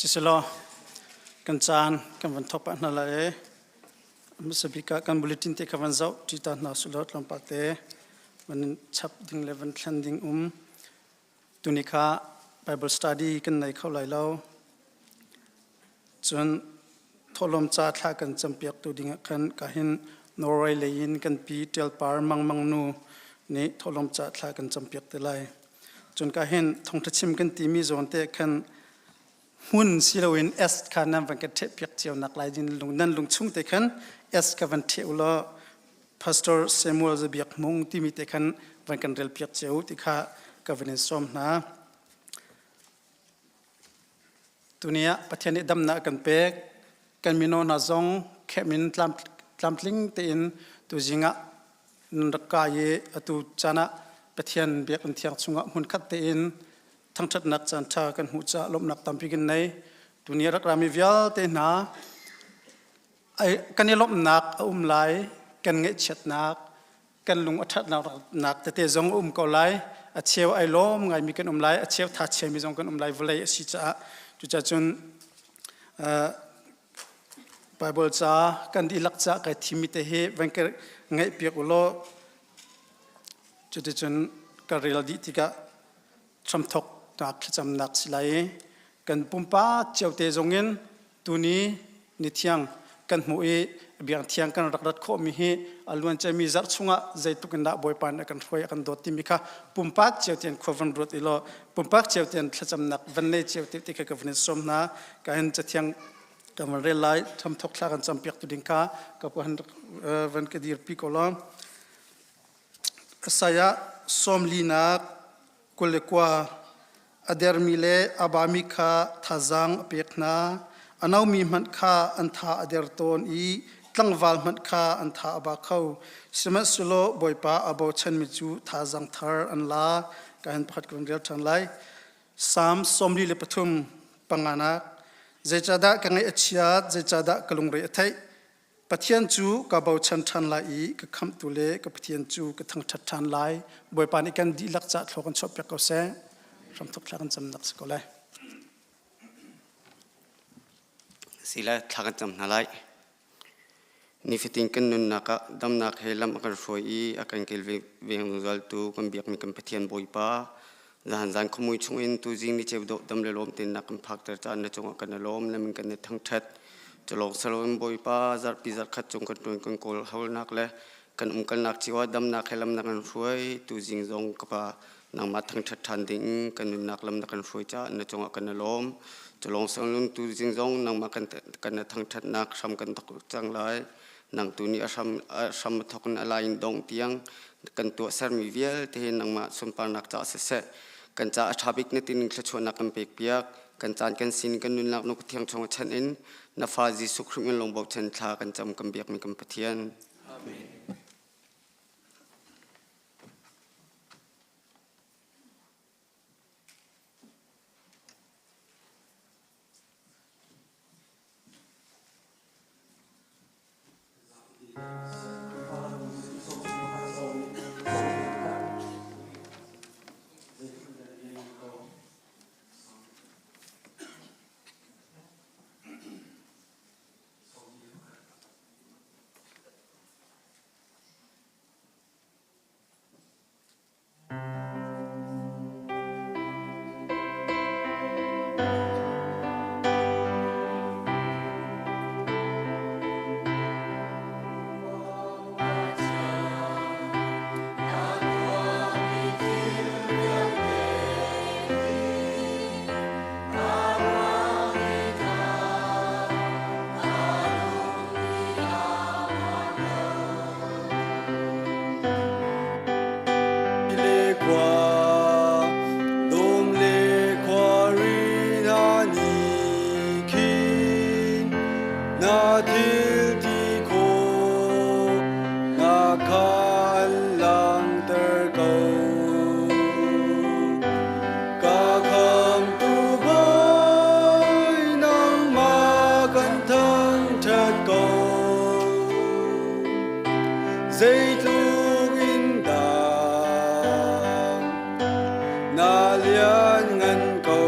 Siselaw kan caan kan van thawk pah hna lai i hmasa bik ah kan bulletin te kha van zoh ṭi ta hna sulaw tlawmpal te van chap ding le van thlen ding um. Tuni kha Bible study kan nei kho lai lo. Cun thawhlawm ca thla kan campiaktu ding ah khan ka hin Norway lei in kan pi Ṭialpar Mangmang nu nih thawhlawm ca thla kan campiak te lai. Cun ka hin thawngṭha chim kan timi zawn te khan hmun si loin S kha nan van ka ṭhehpiak cio nak lai din lung nan lung chung te khan S ka van ṭheh u law Pastor Samuel Zabiak Hmung timi te khan van kan rel piak cio ti kha ka van in sawm hna. Tuni ah Pathian nih damnak a kan pek. Kan mino hna zong khemin tlamtling tein tuzing ah nan rak kai i atu caan ah Pathian biakinn thiang chungah hmunkhat tein thangṭhatnak caan ṭha kan hmuh caah lawmhnak tampi kan nei. Tuni a rak rami vialte hna kan i lawmhnak a um lai, kan ngaihchiatnak, kan lung a ṭhatnak tete zong a um ko lai. A cheu ai lawm ngaimi kan um lai, a cheu tha chiami zong kan um lai vawlei a si caah. Cucacun Bible ca kan dihlak ca kai thimmi te hi van ka ngaihpiak u law cuticun ka rel dih tikah hramthawknak thlacamnak si lai i kan pumpak cio te zongin tuni ni thiang kan hmuh i biang thiang kan rak rat khawhmi hi a luan ciami zarh chungah zeitluk in dah Bawipa nih a kan hruai a kan dawt timi kha pumpak cio tein khua van ruat i law pumpak cio tein thlacamnak van nei cio te ti kha ka van in sawm hna. Ka hin cathiang kan van rel lai hramthawk thla kan campiak tu ding kha ka pu han van ka dirpi ko law. Isaiah sawmlinak 22 a dermi le a bami kha thazaang a pek hna. A nomi hmanh kha an tha a der tawn i tlangval hmanh kha an tha a ba kho. Sihmanhsehlaw Bawipa a bochanmi cu thazaang thar an la. Ka hin pakhat ka van rel ṭhan lai. Salm 43 panganak Zeicahdah ka ngaih a chiat, zeicahdah ka lungre a theih? Pathian cu ka bochan ṭhan lai i ka khamhtu le ka Pathian cu ka thangṭhat ṭhan lai. Bawipa nih kan dihlak cah thlaw kan chuahpiak ko seh. Hramthok thla kan camnak si ko lai. Sile thla kan cam hna lai. Nifatin kan nunnak ah damnak he lam a kan hruai i a kan kilveng zungzaltu kan biakmi kan Pathian Bawipa zahan zan khuamui chungin tuzing ni ceu dawh dam le lawm tein na kan phakter caan na cungah kan i lawm na min kan i thangṭhat. Culawng saloin Bawipa zarhpi zarhkhat cung kan ṭuan kan kawl hawlnak le kan umkalnak cio ah damnak he lam na kan hruai. Tuzing zong ka Pa nangmah thangṭhat ṭhan ding kan nunnak lam na kan hruai caah na cungah kan i lawm. Culawng saloin tuzing zong nangmah kan kan na thangṭhatnak hram kan thok cang lai. Nang tu nih a hram a hram a thok in a lai in dong tiang kan tuahsermi vialte hi nangmah sunparnak caah siseh kan caah a ṭha bik na tining thluachuahnak kan pek piak. Kan caan kan sin kan nunnak nu thiang chung chanh in na fa Jesuh Khrih min lawng bochan thla kan cam kan biakmi kan Pathian. Amen. Zeitluk in dah na lianngan ko.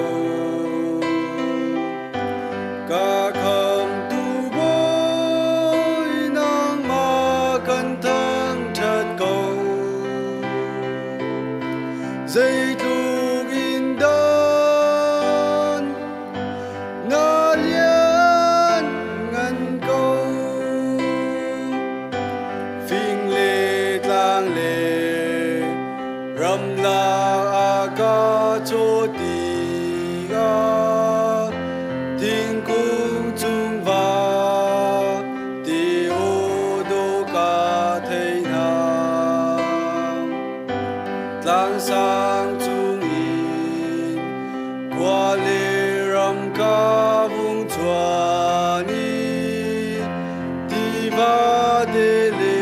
Tivate le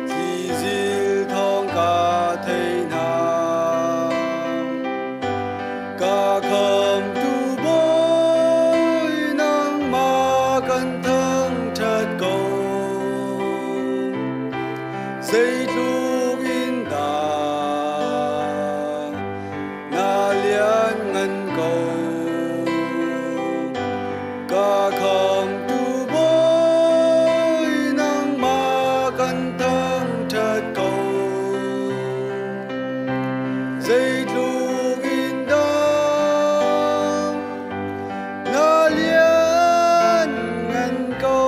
thlizil thawng ka thei hna. Ka khamtu Bawi nangmah kan thangṭhat ko. Zeitluk in dah na lianngan ko. Ka khamtu Bawi nangmah kan thangṭhat ko. Zeitluk in dah na lianngan ko.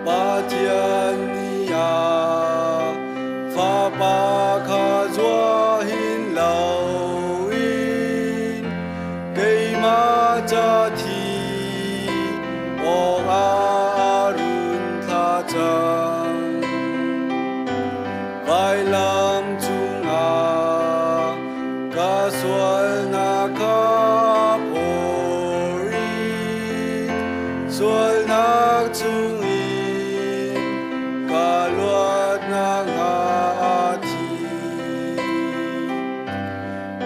Pathian nih a Fapa kha zuah hin loin keimah ca thi awkah a run thlah cang. Vailam cungah ka sualnak kha phor i sualnak chungin ka luatnak hnga a thi.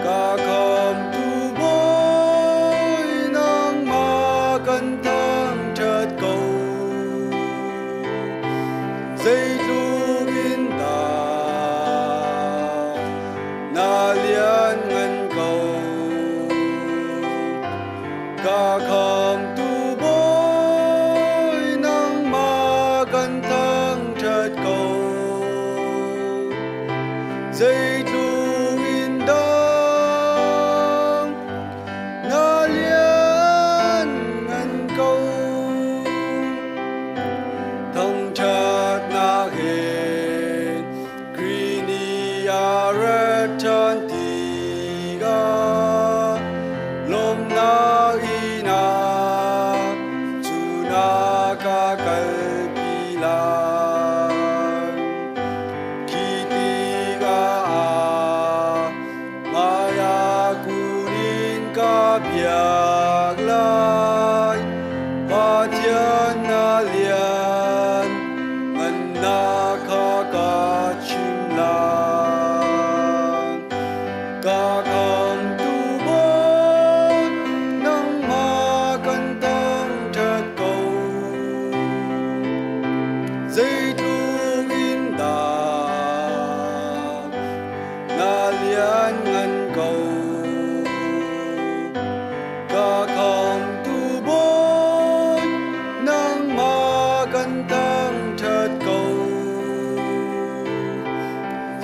Ka khamtu Bawi nangmah kan thangṭhat ko. Zeitluk in dah na lianngan ko. Ka khamtu Bawi nangmah kan thangṭhat ko. Zeitluk in dah na lianngan ko. Thangṭhatnak he Khrih nih a rat ṭhan tikah lawmhnak inn ah cun a ka kalpi lai. Khi tikah a hmaiah kun in ka biak lai. Pathian na lian ngannak kha ka chim lai. Ka khamtu Bawi nangmah kan thangṭhat ko. Zeitluk in dah na lianngan ko. Ka khamtu Bawi nangmah kan thangṭhat ko.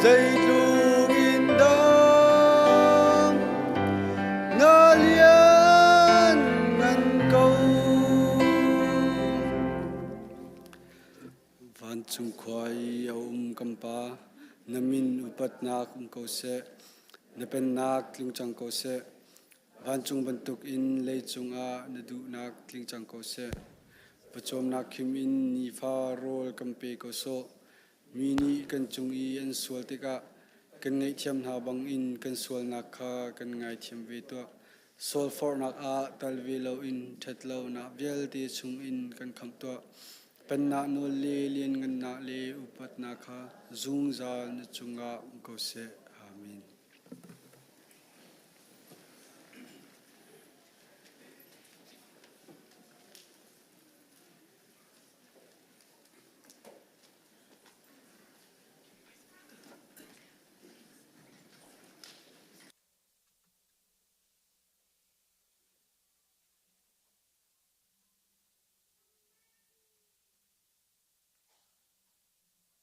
Zeitluk in dah na lianngan ko. Vancung khua i a um kan Pa, na min upatnak um ko seh. Na pennak tling cang ko seh. Vancung bantukin leicung ah na duhnak tling cang ko seh. Pawcawmnak khim in nifa rawl kan pe ko sawh. Mi nih kan cung i an sual tikah kan ngaihthiam hna bangin kan sualnak kha kan ngaithiam ve tuah. Sualforhnak ah tal ve loin ṭhatlonak vialte chungin kan khamh tuah. Pennak nawl le lianngannak le upatnak kha zungzal na cungah um ko seh. Amen.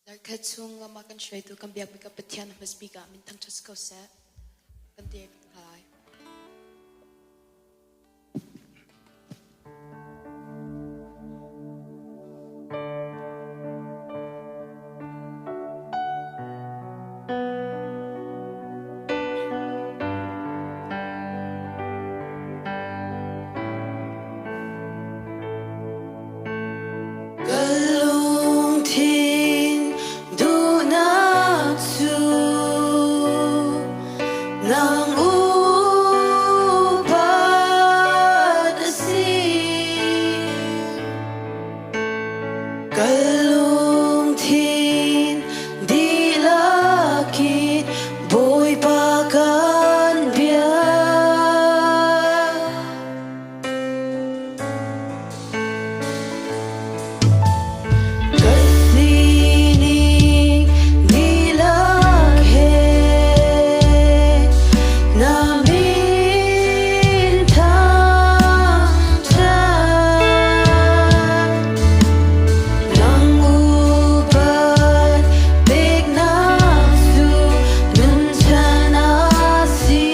Zarhkhat chung lam ah kan hruaitu kan biakmi kan Pathian hmasa bik ah min thangṭhat ko seh. Kan dir hna lai. Ka lungthin duhnak cu nang. Ka lungthin dihlak in Bawipa kan biak. Ka sining dihlak he na min thangṭhat. Nang upat peknak cu nunchan a si.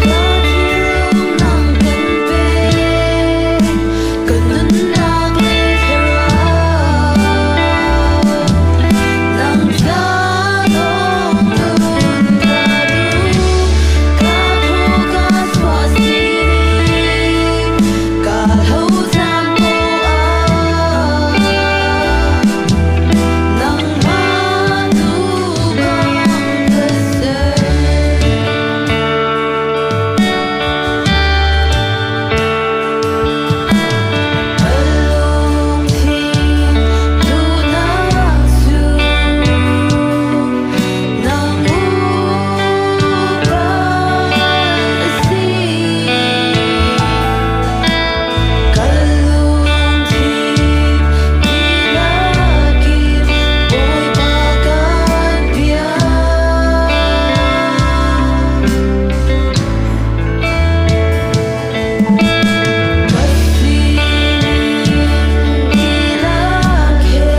Ka thinlung nang kan pek, ka nunnak le thlarau. Nang ta lawng nun ka duh, ka phu ka chuah sining, ka hlo caan poah. Nangmah tu bang ka ser. Ka lungthin duhnak cu nang upat a si. Ka lungthin dihlak in Bawipa kan biak. Ka sining dihlak he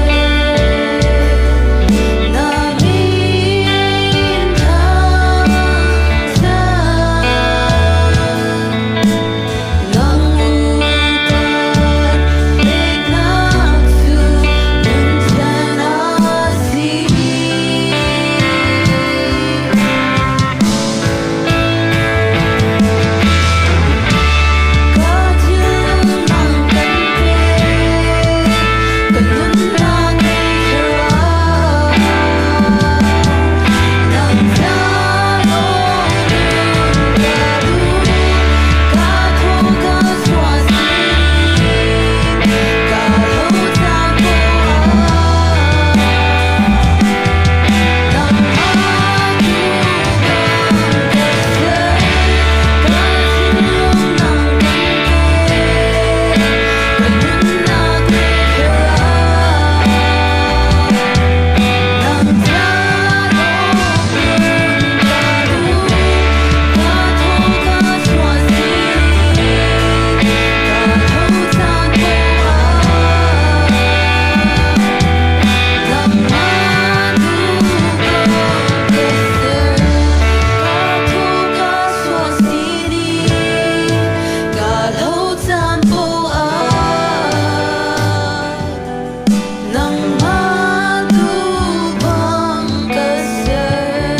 na min thangṭhat. Nang upat peknak cu nunchan a si. Ka thinlung nang kan pek, ka nunnak le thlarau. Nang ta lawng nun ka duh, ka thaw ka chuah sining, ka hlo caan poah. Nangmah tu bang ka ser, ka thinlung nang kan pek, ka nunnak le thlarau. Nang ta lawng nun ka duh, ka thaw ka chuah sining, ka hlo caan poah. Nangmah tu bang ka ser, ka thaw ka chuah sining, ka hlo caan poah. Nangmah tu bang ka ser.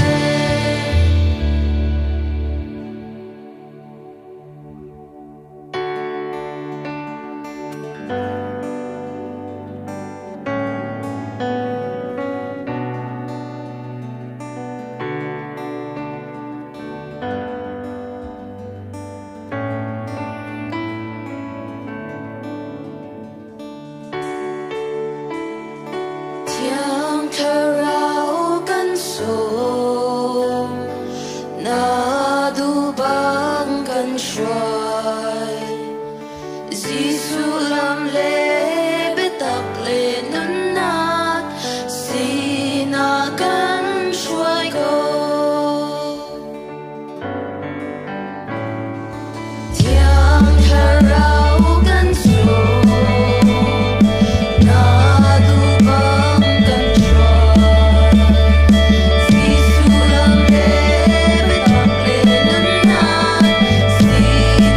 Thiang Thlarau kan sawm, na duh bang kan hruai. Jesuh lam le biatak le nunnak sinah kan hruai ko. Thiang Thlarau kan sawm, na duh bang kan hruai. Jesuh lam le biatak le nunnak sinah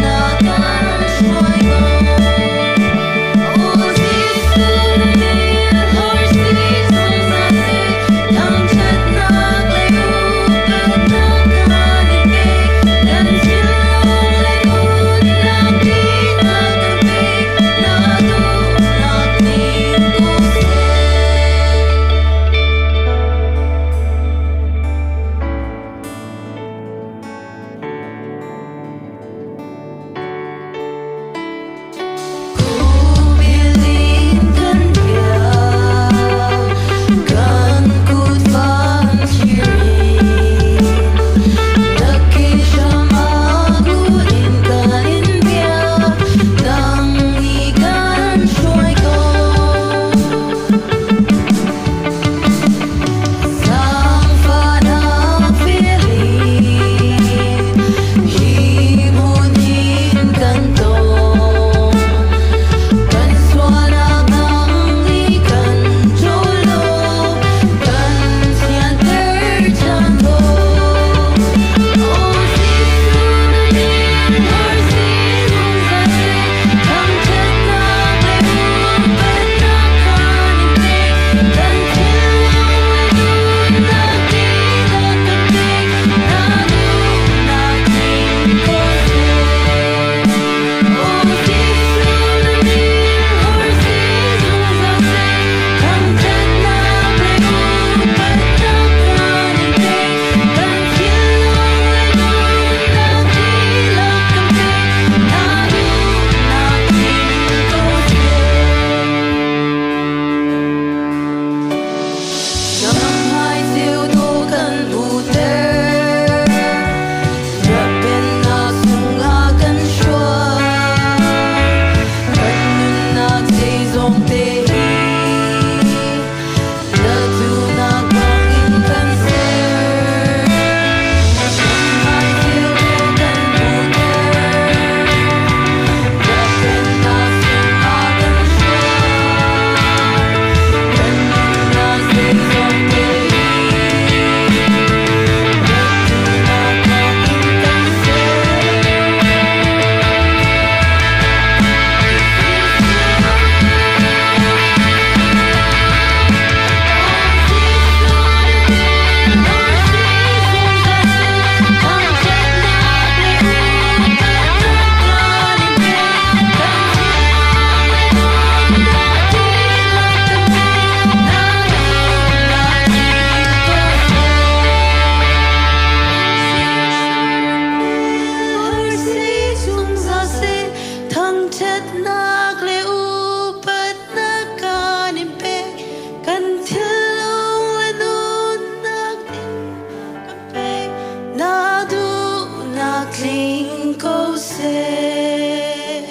seh.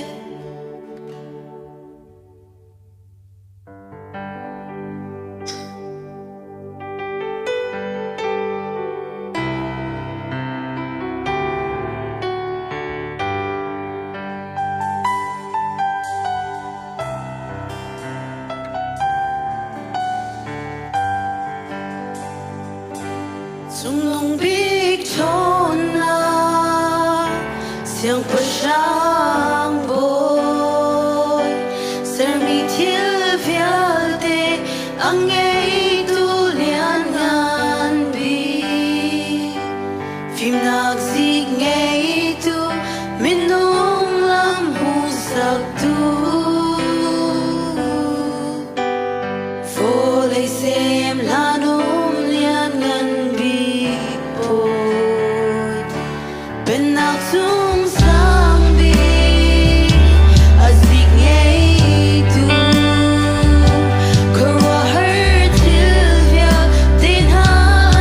Cungnung bik ṭhawnnak siangpahrang bawi sermi thil vialte a ngeitu lianngan bik fimnak zik ngeitu minung lam hmuhsaktu Vawlei sem hlan um lianngan bik bawi Pennak cung sang bik a zik ngeitu khuaruahhar thil vialte hna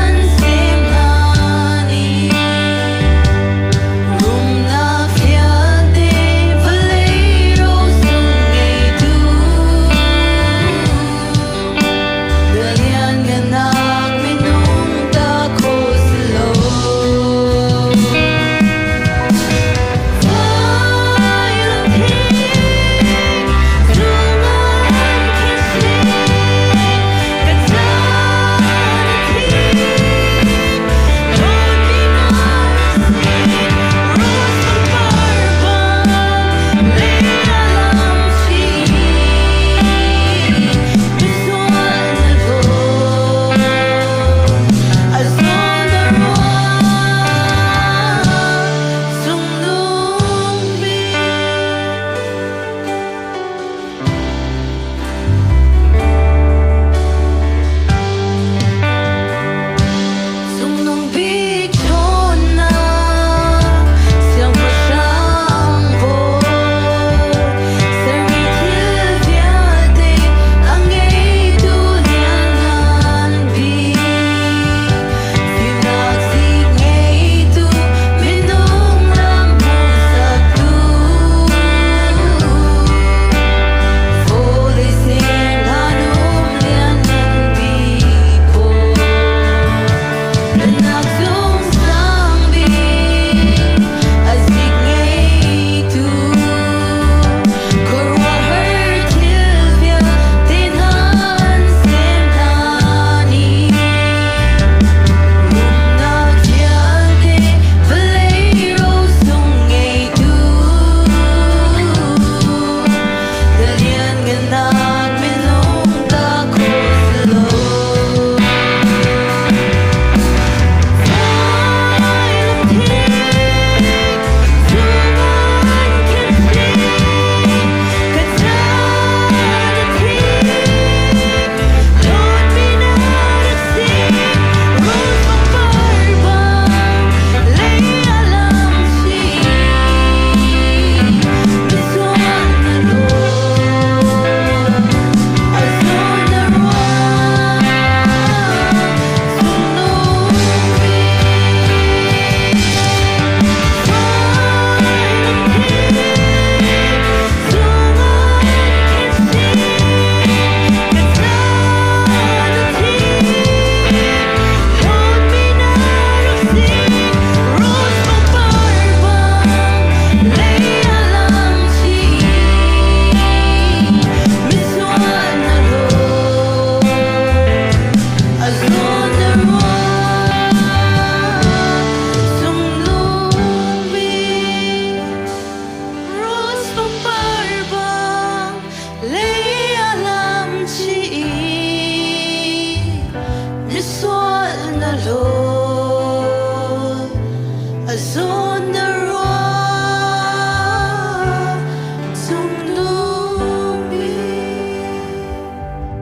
an sem hlan i Rumnak vialte vawlei rosung ngeitu Na lianngannak minung ta kho si lo. Cungnung bik ṭhawnnak siangpahrang bawi sermi thil vialte a ngeitu lianngan bik fimnak zik ngeitu minung lam hmuhsaktu vawlei sem hlan um lianngan bik bawi Pennak cung sang bik a zik ngeitu khuaruahhar thil vialte hna an sem hlan i rumnak vialte vawlei rosung ngeitu na lianngannak minung ta kho si lo.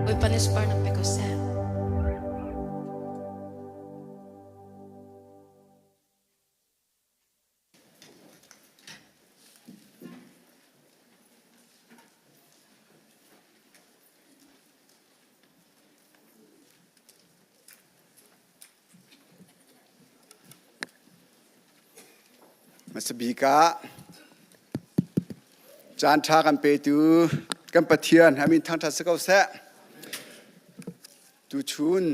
Bawipa nih sunparnak pe ko seh. Hmasa bik ah. Caan ṭha kan petu kan Pathian a min thangṭhat si ko seh. Tuchun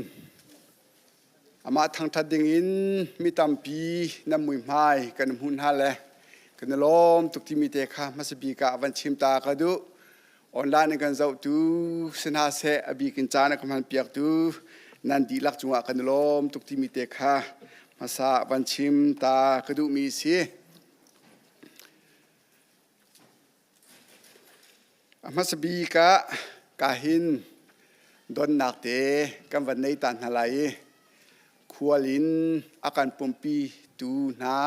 amah thangṭhat dingin mi tampi nan muihmai kan hmuh hna le kan i lawm tuk timi te kha hmasa bik ah van chim ta ka duh. Online in kan zohtu si hna seh a bik in caan a ka hmanpiaktu nan dihlak cungah kan i lawm tuk timi te kha hmasa van chim ta ka duhmi si. A hmasa bik ah kahin donnak te kan van nei ta hna lai i khual in a kan pumpi tu hna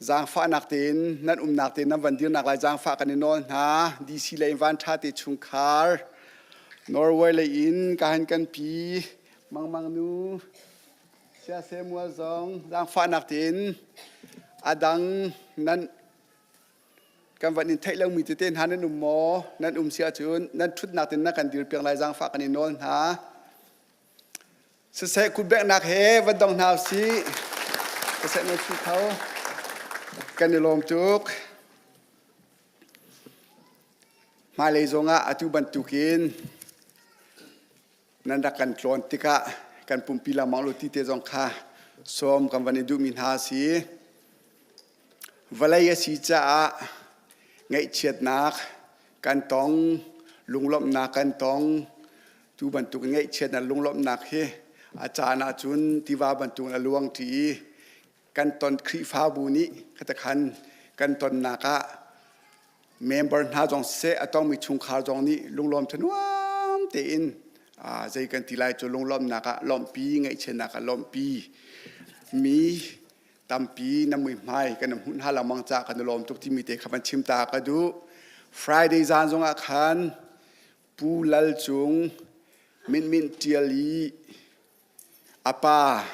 zaangfahnak tein nan umnak tein nan van dirnak lai zaangfah kan i nawl hna. DC lei in van ṭha te chungkhar Norway lei in kahin kan pi Mangmang nu Saya Samuel zong zaangfahnak tein a dang nan kan van in theih lomi tete hna nan um maw? Nan um si ahcun nan ṭhutnak tein nan kan dirpiak lai zaangfah kan i nawl hna. Siseh kutbeknak he van dong hna usih. Siseh nan si kho. Kan i lawm tuk. Hmailei zongah atu bantukin nan rak kan tlawn tikah kan pumpi lengmang lo ti te zong kha sawm kan van i duhmi hna a si. Vawlei a si caah ngaihchiatnak kan tong, lunglawmhnak kan tong. Tu bantuk ngaihchiatnak lunglawmhnak hi a caan ahcun tiva bantuk in a luang ṭi i kan ton Khrihfabu nih khatakhan kan tonnak ah member hna zong siseh a tongmi chungkhar zong nih lunglawm thanuam tein zei kan ti lai cu lunglawmhnak ah lawmhpi ngaihchiatnak ah lawmhpi mi tampi na muihmai kan hmuh hna lengmang caah kan i lawm tuk timi te kha van chim ta ka duh. Friday zan zongah khan Pu Lal Cung Min Min Tial i A pa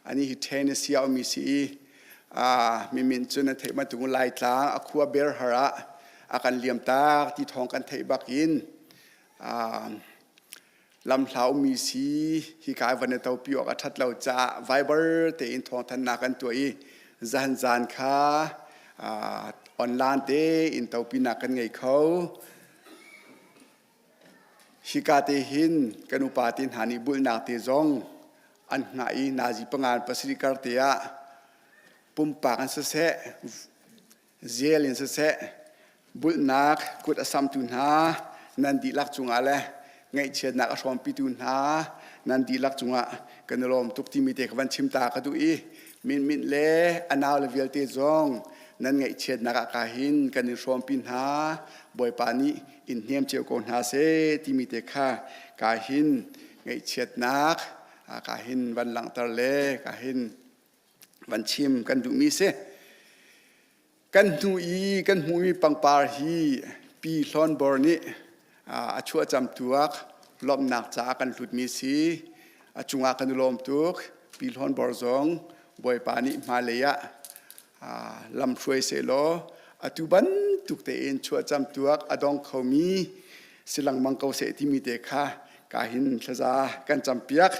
ani hi Tennessee ah ummi si i mi min cu na theih bantuk Laitlang a khua Berhar ah a kan liamtak ti thawng kan theih bak in lamhla ummi si hika i van i topi awk a ṭhat lo caah Viber tein thawngthanhnak kan tuah i zan zan kha online tein topinak kan ngei kho. Hika te hin kan upa te hna nih bulhnak te zong an hngah i nazi pangan pasarih kar te ah pumpak in siseh, zel in siseh, bulhnak kut a samtu hna nan dihlak cungah le ngaihchiatnak a hrawmpitu hna nan dihlak cungah kan i lawm tuk timi te ka van chim ta ka duh i Minmint le a nau le vialte zong nan ngaihchiatnak ah ka hin kan in hrawmpi hna. Bawipa nih in hnem cio ko hna seh timi te kha ka hin ngaihchiatnak ka hin van langhter le ka hin van chim kan duhmi si. Kan hnu i kan hmuhmi pangpar hi Pi Hlawn Bor nih a chuahcam tuak lawmhnak caah kan hlutmi si. A cungah kan i lawm tuk. Pi Hlawn Bor zong Bawipa nih hmailei ah lam hruai sehlaw atu bantuk tein chuahcam tuak a dong khomi si lengmang ko seh timi te kha ka hin thlaza kan campiak.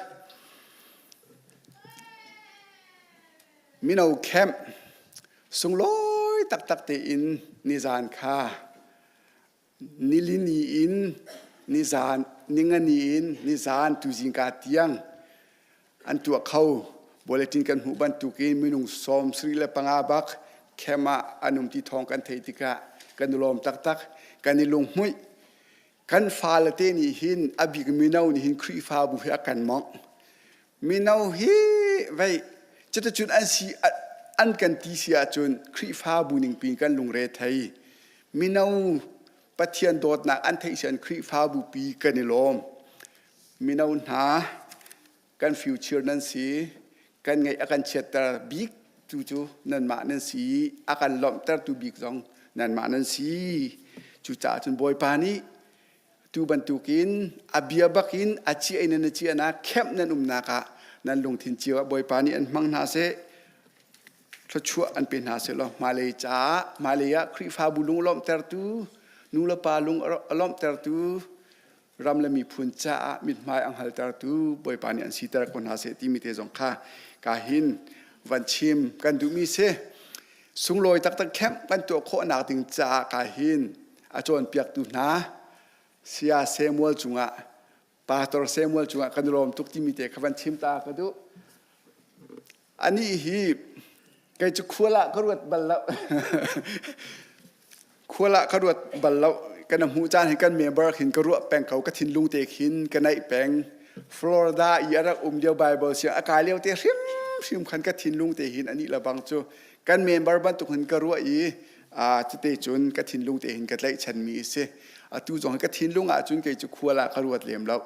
Mino camp sunglawi taktak tein nizan kha nilini in nizan ningani in nizan tuzingka tiang an tuah kho. Bulletin kan hmuh bantukin minung 75 bak camp ah an um ti thawng kan theih tikah kan i lawm taktak, kan i lunghmuih. Kan fale te nih hin a bik mino nih hin Khrihfabu hi a kan mawngh. Mino hi vei cuticun an si an kan ti si ahcun Khrihfabu ningpi kan lungre thei. Mino Pathian dawtnak an theih sian Khrihfabu pi kan i lawm. Mino hna kan future nan si, kan ngaih a kan chiatter bik tu cu nanmah nan si, a kan lawmhtertu bik zong nanmah nan si. Cucaah cun Bawipa nih Tu bantukin a bia bakin a ciah in nan ciahnak kemh nan umnak ah nan lungthin cio ah Bawipa nih an hmang hna seh, thluachuah an pe hna seh law hmailei caah hmailei ah Khrihfabu lung lawmhtertu, nu le pa lung a lawmhtertu, ram le miphun caah mithmai a hngaltertu Bawipa nih an siter ko hna seh timi te zong kha ka hin van chim kan duhmi si. Sunglawi taktak camp kan tuah khawhnak ding caah ka hin a cawnpiaktu hna Saya Samuel cungah Pastor Samuel cungah kan i lawm tuk timi te kha van chim ta ka duh. Anih hi kei cu khual ah ka ruat bal lo. Khual ah ka ruat bal lo. Kan hmuh caan hi kan member khin ka ruah peng ko ka thinlung te khin ka naih peng. Florida i a rak um lio Bible siang a kai lio te hrimhrim khan ka thinlung te hin anih lebang cu kan member bantuk hin ka ruah i cuti cun ka thinlung te hin ka tlaihchanmi a si. Atu zong hi ka thinlung ah cun kei cu khual ah ka ruat lem lo.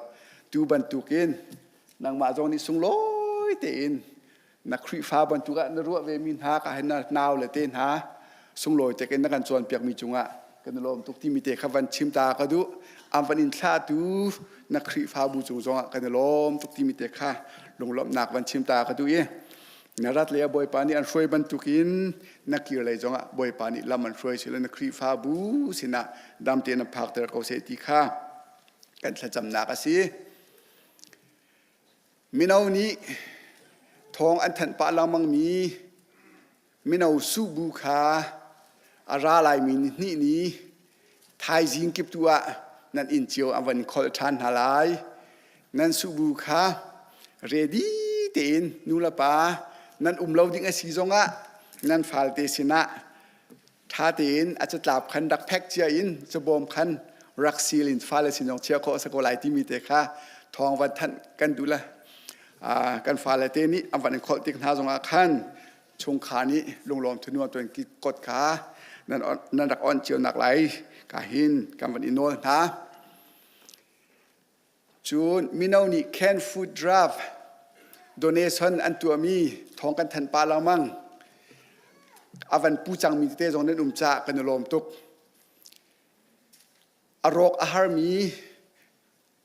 Tu bantukin nangmah zong nih sunglawi tein na Khrihfa bantuk ah na ruah ve mi hna ka hin na nau le te hna sunglawi tekin na kan cawnpiak mi cungah kan i lawm tuk timi te kha van chim ta ka duh. An van in thlahtu na Khrihfabu cung zongah kan i lawm tuk timi te kha lunglawmhnak van chim ta ka duh i Na rat lei ah Bawipa nih an hruai bantukin na kir lei zongah Bawipa nih lam an hruai sila na Khrihfabu sinah dam tein an phakter ko seh ti kha kan thlacamnak a si. Mino nih thawng an thanh pah lengmangmi mino suhbu kha a ra laimi ni hnih ni thaizing kiptu ah nan inn cio an van kholh ṭhan hna lai. Nan suhbu kha ready tein nulepa nan um lo ding a si zongah nan falte sinah ṭha tein a catlap khan rak phek cia in cabawm khan rak sil in fale sin zong chia khawh a si ko lai timi te kha thawng van thanh kan duh le kan fale te nih an van in kholh tik hna zongah khan chungkhar nih lunglawm thunuam tuan kot kha nan nan rak on cio nak lai ka hin kan van i nawl hna. Cun mino nih canned food draft donation an tuahmi thawng kan thanh pah lengmang. A van pu cangmi tete zong nan um caah kan i lawm tuk. A rawk a harmi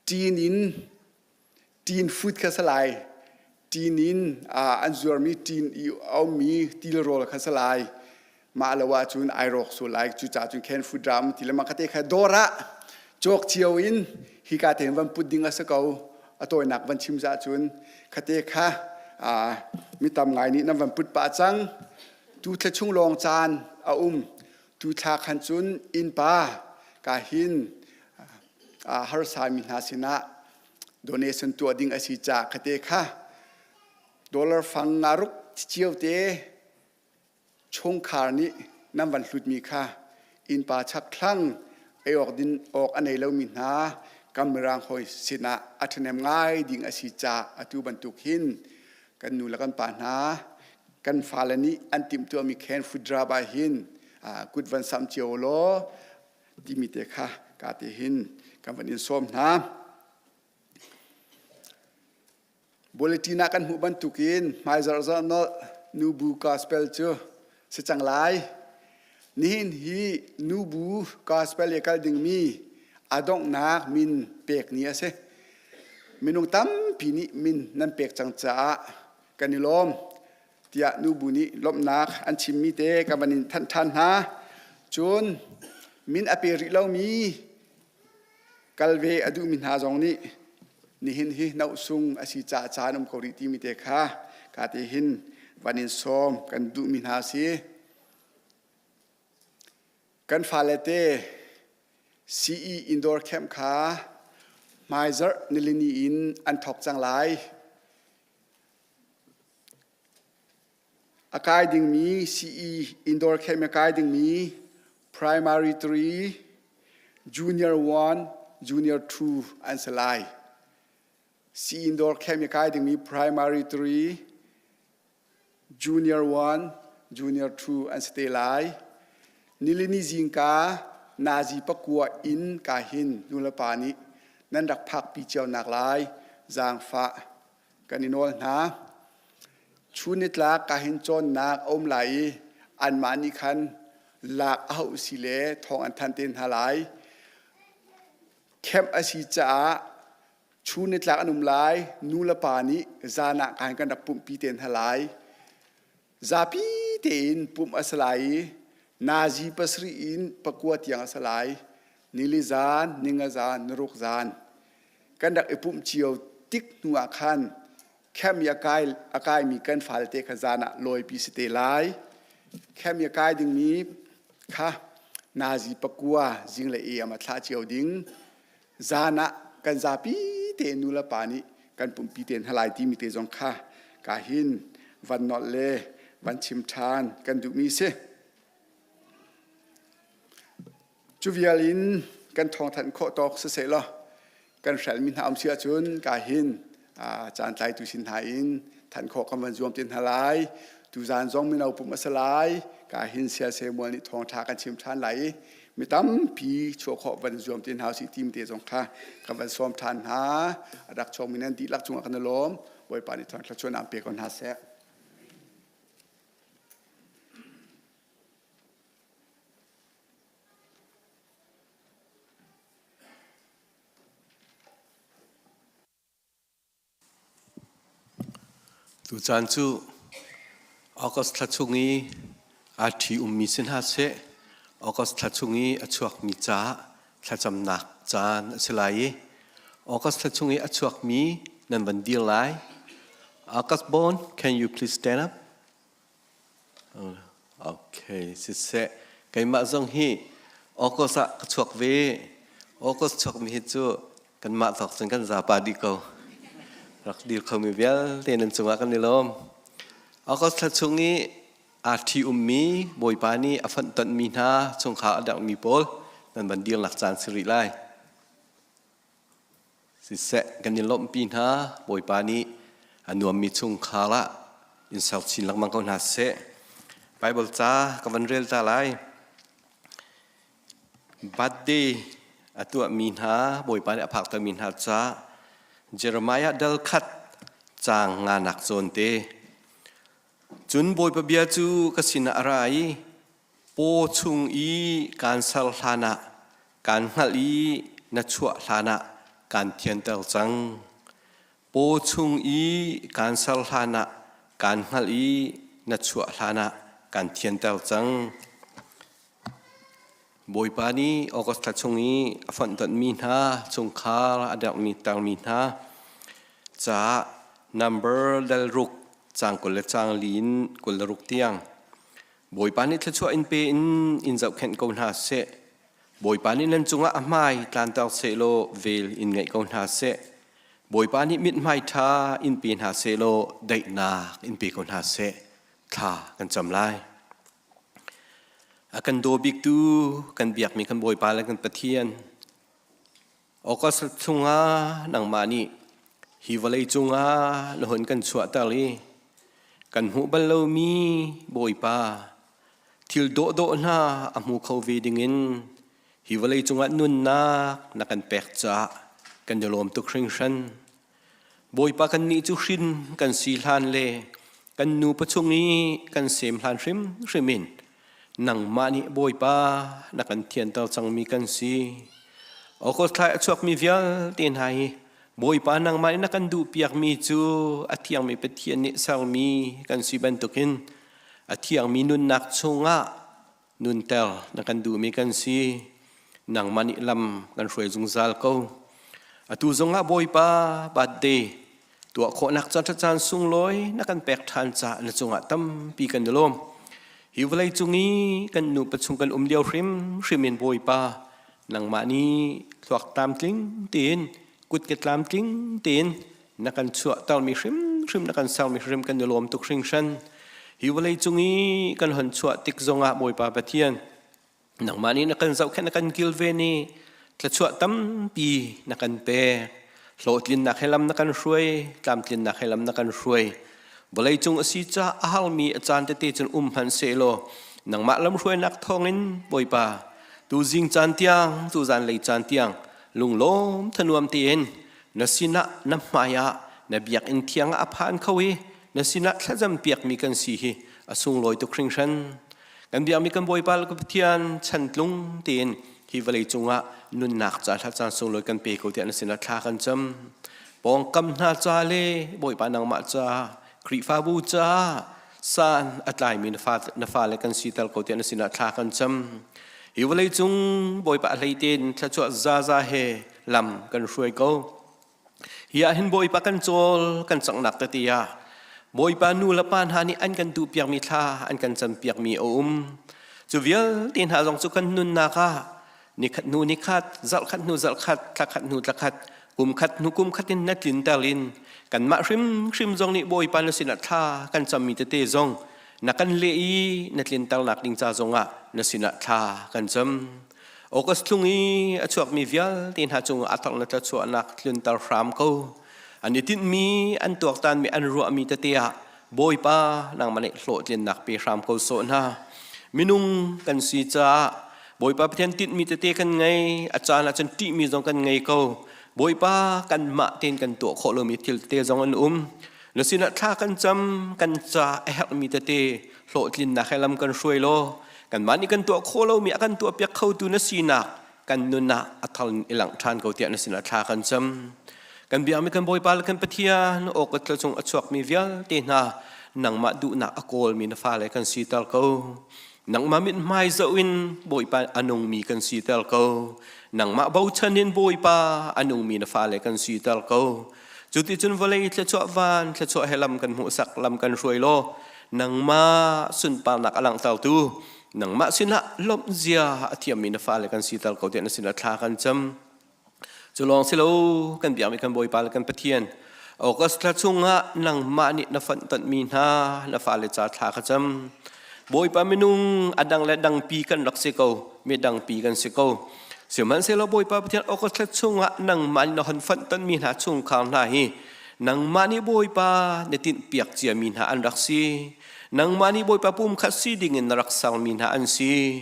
ṭin in ṭin food kha si lai. Ṭin in an zuarmi ṭin i a ummi tilrawl kha si lai. Mah lo ahcun ai rawk sual lai. Cucaah cun canned food ram ti le mah kha te kha dawr ah cawk cio in hika te van put ding a si ko. A tawinak van chim zah cun khate kha mi tam ngai nih nan van put pah cang. Tu thla chung lawng caan a um. Tu thla khan cun innpa ka hin harsami hna sinah donation tuah ding a si caah khate kha dollar fang nga ruk cio te chungkhar nih nan van hlutmi kha innpa chakthlang ei awk din awk a nei lomi hna kan mirang hawi sinah a ṭhahnem ngai ding a si caah atu bantuk hin kan nu le kan pa hna kan fale nih an timhtuahmi khen food drab ah hin kut van samh cio law timi te kha ka te hin kan van in sawm hna. Bulletin ah kan hmuh bantukin hmaizarh zarh nolh nubu gospel cu si cang lai. Nihin hi nubu gospel i kal dingmi a donghnak min pek ni a si. Minung tampi nih min nan pek cang caah kan i lawm tiah nubu nih lawmhnak an chimmi te ka van in thanh ṭhan hna. Cun min a pe rih lomi kal ve a duhmi hna zong nih nihin hi nohsung a si caah caan um ko rih timi te kha ka te hin van in sawm kan duhmi hna a si. Kan fale te CE indoor camp kha hmaizarh nilini in an thawk cang lai. A kai dingmi CE indoor camp a kai dingmi primary 3, junior 1, junior 2 an si lai. CE indoor camp a kai dingmi primary 3, junior 1, junior 2 an si te lai. Nilini zingka nazi pakua in ka hin nulepa nih nan rak phakpi cio nak lai zaangfah kan i nawl hna. Chun nitlak ka hin cawnnak a um lai i anmah nih khan lak a hauh si le thawng an thanh te hna lai. Camp a si caah chun nitlak an um lai, nu le pa nih zan ah khan kan rak pumhpi te hna lai. Zapi tein pumh a si lai i nazi pasarih in pakua tiang a si lai. Nili zan, ninga zan, niruk zan. Kan rak i pumh cio tik hnu ah khan camp i a kai, a kaimi kan falte kha zan ah lawipi si te lai. Camp i a kai dingmi kha nazi pakua zing le am a thlah cio ding. Zan ah kan zapi te nu le pa nih kan pumpi te hna lai timi te zong kha ka hin van nolh le van chim ṭhan kan duhmi si. Cu vial in kan thawngthanh khawh tawk siseh law kan hrelmi hna um si ahcun ka hin caan tlaitu sin hna in thanh khawh kan van zuam te hna lai. Tuzaan zong mino pumh a si lai. Ka hin Sial Mual nih thawngṭha kan chim ṭhan lai i mi tampi chuah khawh van zuam te hna usih tim te zong kha kan van sawm ṭhan hna. A rak chuakmi nan dihlak cungah kan i lawm. Bawipa nih thawngṭha chuahnak pe ko hna seh. Tucaan cu August thla chung i aa ṭhi ummi si hna seh, August thla chung i a chuakmi ca thlacamnak caan a si lai i August thla chung i a chuakmi nan van dir lai. August born, can you please stand up? Okay, siseh. Keimah zong hi August ah ka chuak ve. August chuakmi hi cu kanmah thawk cun kan zapa dih ko. Rak dir khomi vialte nan cungah kan i lawm. August thla chung i aa ṭhi ummi Bawipa nih a fonhtonhmi hna chungkhar a derhmi pawl nan van dirnak caan si rih lai. Siseh, kan in lawmhpi hna. Bawipa nih a nuammi chungkhar ah in ser chin lengmang ko hna seh. Bible ca ka van rel ta lai. Birthday a tuahmi hna, Bawipa nih a phaktermi hna ca Jeremiah dal khat caang nganak zawn te. Cun Bawipa bia cu ka sinah a ra i Paw chung i kaan ser hlanah kaan hngalh i na chuah hlanah kaan thianter cang. Paw chung i kaan ser hlanah kaan hngalh i na chuah hlanah kaan thianter cang. Bawipa nih August thla chung i a fonhtonhmi hna chungkhar a derhmi termi hna caah number dal ruk caang 20 le caang li in 26 tiang Bawipa nih thluachuah in pe in in zohkhenh ko hna seh. Bawipa nih nan cungah a hmai tlanter sehlaw vel in ngeih ko hna seh. Bawipa nih mithmai ṭha in pe hna sehlaw daihnak in pe ko hna seh. Thla kan cam lai. A kan daw biktu kan biakmi kan Bawipa le kan Pathian August chungah nangmah nih hi vawlei cungah na hun kan chuahter i kan hmuh bal lomi Bawipa thil dawhdawh hna a hmu kho ve dingin hi vawlei cungah nunnak na kan pek caah kan i lawm tuk hringhran. Bawipa kannih cu hrin kan si hlan le kan nu pachung i kan sem hlan hrimhrim in Nangmah nih Bawipa na kan thianter cangmi kan si. August thla a chuakmi vialte hna hi Bawipa nangmah nih na kan duhpiakmi cu a thiangmi Pathian nih sermi kan si bantukin a thiangmi nunnak chungah nunter na kan duhmi kan si. Nangmah nih lam kan hruai zungzal ko. Atu zongah Bawipa birthday tuah khawhnak caan ṭha caan sunglawi na kan pek ṭhan caah na cungah tampi kan i lawm. Hi vawlei cung i kan nupa chung kan um lio hrimhrim in Bawipa nangmah nih thluak tlamtling tein kut ke tlamtling tein na kan chuahtermi hrimhrim na kan sermi hrim kan i lawm tuk hringhran. Hi vawlei cung i kan hon chuah tik zongah Bawipa Pathian Nangmah nih na kan zohkhenh na kan kilven i thluachuah tampi na kan pek. Hlawhtlinnak he lam na kan hruai, tlamtlinnak he lam na kan hruai. Vawleicung a si caah a harmi a caan tete cun um hmanh sehlaw nangmah lamhruainak thawngin Bawipa tuzing caan tiang tuzan lei caan tiang lunglawm thanuam tein na sinah na hmai ah na biakinn thiang ah a phan kho i na sinah thlacam piakmi kan si hi a sunglawi tuk hringhran. Kan biakmi kan Bawipa le kan Pathian chantlung tein hi vawlei cungah nunnak ca hla caan sunglawi kan pe ko tiah na sinah thla kan cam. Pawngkam hna ca le Bawipa nangmah ca, Khrihfabu ca san a tlaimi na fa na fale kan siter ko tiah na sinah thla kan cam. Hi vawlei cung Bawipa a hlei tein thluachuah zaza he lam kan hruai ko. Hi ah hin Bawipa kan cawl kan canghnak tete ah Bawipa nu le pa hna nih an kan duhpiakmi thla an kan campiakmi a um. Cu vialte hna zong cu kan nunnak ah nikhat hnu nikhat, zarhkhat hnu zarhkhat, thlakhat hnu thlakhat, kumkhat hnu kumkhat in na tlinter in kanmah hrimhrim zong nih Bawipa na sinah thla kan cammi tete zong na kan leh i na tlinternak ding ca zongah na sinah thla kan cam. August thlung i a chuakmi vialte hna cungah a thar na thluachuahnak tlunter hram ko. An i tinhmi, an tuaktanmi, an ruahmi tete ah Bawipa nangmah nih hlawhtlinnak pe hram ko sawh hna. Minung kan si caah Bawipa Pathian tinhmi tete kan ngei, a caan ah cun ṭihmi zong kan ngei ko. Bawipa kanmah tein kan tuah khawh lomi thil tete zong an um. Na sinah thla kan cam, kan ca a herhmi tete hlawhtlinnak he lam kan hruai law kanmah nih kan tuah khawh lomi a kan tuahpiak khotu na sinak kan nun ah a thar in i langh ṭhan ko tiah na sinah thla kan cam. Kan biakmi kan Bawipa le kan Pathian awka chung a chuakmi vialte hna nangmah duhnak a kawlmi na fale kan siter ko. Nangmah mithmai zoh in Bawipa a nungmi kan siter ko. Nangmah bochan in Bawipa a nungmi na fale kan siter ko. Cuticun vawlei thluachuah van thluachuah he lam kan hmuhsak lam kan hruai law nangmah sunparnak a langhtertu nangmah sinah lawmh zia a thiammi na fale kan siter ko tiah na sinah thla kan cam. Cu lawng si lo kan biakmi kan Bawipa le kan Pathian August thla chungah nangmah nih na fonhtonhmi hna na fale ca thla ka cam. Bawipa minung a dang le dangpi kan rak si ko, mi dangpi kan si ko. Sihmanhsehlaw Bawipa Pathian August thla chungah nangmah nih na hon fonhtonhmi hna chungkhar hna hi nangmah nih Bawipa na tinhpiak ciami hna an rak si. Nangmah nih Bawipa pumkhat si dingin na rak sermi hna an si.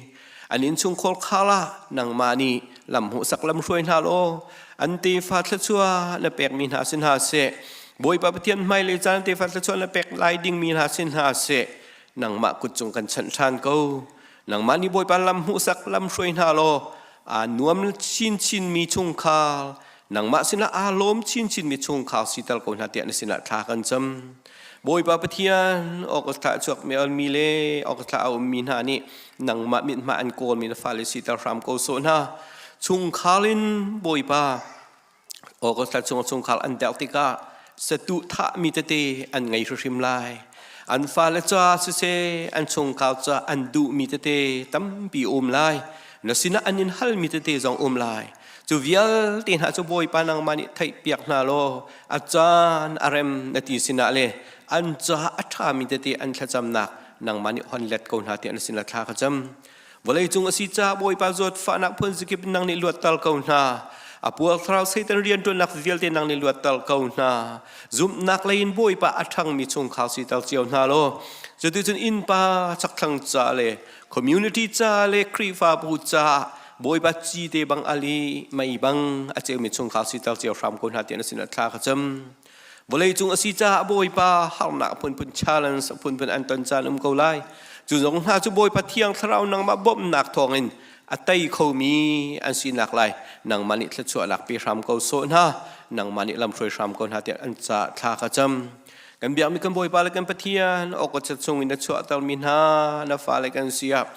An innchungkhar khar ah nangmah nih lam hmuhsak lam hruai hna law an tefa thluachuah na pekmi hna si hna seh. Bawipa Pathian hmailei caan tefa thluachuah na pek lai dingmi hna si hna seh. Nangmah kut cung kan chanh ṭhan ko. Nangmah nih Bawipa lam hmuhsak lam hruai hna law aa nuam chinchinmi chungkhar nangmah sinah aa lawm chinchinmi chungkhar siter ko hna tiah na sinah thla kan cam. Bawipa Pathian awk thla chuak mi mi le awk thla a ummi hna nih nangmah mithmai an kawlmi na fale siter hram ko sawh hna. Chungkhar in Bawipa awk thla chung chungkhar an derh tikah satuh thahmi tete an ngei hrimhrim lai. An fale ca siseh an chungkhar ca an duhmi tete tampi um lai. Na sinah an in halmi tete zong um lai. Cu vialte hna cu Bawipa nangmah nih theihpiak hna law a caan a rem na ti sinah le an caah a ṭhami tete an thlacamnak nangmah nih hon let ko hna tiah na sinah thla ka cam. Vawleicung a si caah Bawipa zawtfahnak phun zakip nang nih luatter ko hna. A puarthlarau Satan rianṭuannak vialte nang nih luatter ko hna. Zumhnak lei in Bawipa a ṭhangmi chungkhar siter cio hna law cuticun innpa chakthlang ca le community ca le Khrihfabu caah Bawipa cite bang ali mei bang a ceumi chungkhar siter cio hram ko hna tiah na sinah thla ka cam. Vawlei cung a si caah Bawipa harnak phunphun challenge phunphun an ton caan um ko lai. Cu zong hna cu Bawipa thiang thlarau nangmah bawmhnak thawngin a tei khomi an sinak lai nangmah nih thluachuahnak pe hram ko sawh hna nangmah nih lamhruai hram ko hna tiah an ca thla ka cam. Kan biakmi kan Bawipa le kan Pathian awka chung in na chuahtermi hna na fale kan si ah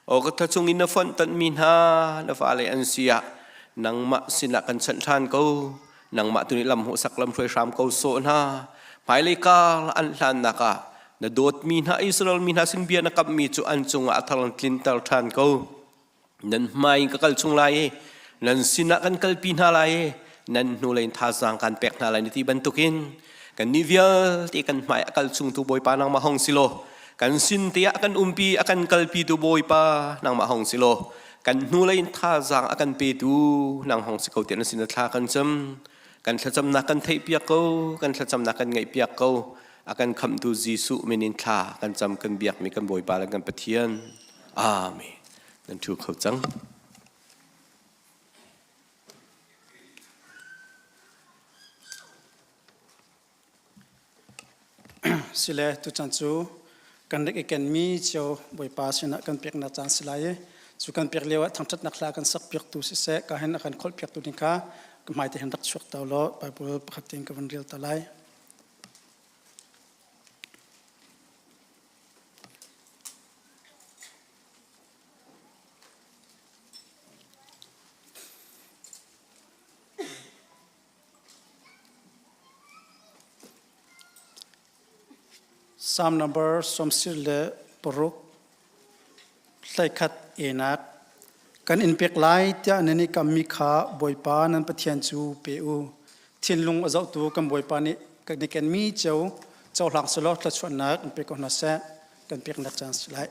awka chung in na fonhtonhmi hna na fale an si ah nangmah sinah kan chanh ṭhan ko nangmah tu nih lam hmuhsak lam hruai hram ko sawh hna hmailei kar an hlannak ah na dawtmi hna Israel mi hna sin bia na kamhmi cu an cungah a thar tlinter ṭhan ko nan hmai in ka kal chung lai i nan sinah kan kalpi hna lai i nan hnulei in thazaang kan pek hna lai na ti bantukin kannih vialte kan hmai a kal chungtu Bawipa nangmah hong si law kan sin te ah kan umpi a kan kalpi tu Bawipa nangmah hong si law kan hnulei in thazaang a kan petu nang hong si ko tiah na sin thla kan cam kan thlacamnak kan theihpiak ko kan thlacamnak kan ngaihpiak ko a kan khamhtu Jesuh min in thla kan cam kan biakmi kan Bawipa le kan Pathian Amen nan ṭhu kho cang. Sile tuchan cu kan rak i kenmi cio Bawipa sinah kan peknak caan si lai i cu kan pek lio ah thangṭhatnak hla kan sak piaktu siseh ka hin a kan kholh piaktu ding kha ka hmaite hin rak chuak ta law Bible pakhat tein ka van rel ta lai. Psalm number 96 hleikhat enak kan in pek lai tiah nan i kammi kha Bawipa nan Pathian cu pe u. Thinlung a zohtu kan Bawipa nih kan i kenmi cio cohlang selaw thluachuahnak in pe ko hna seh. Kan peknak caan si lai.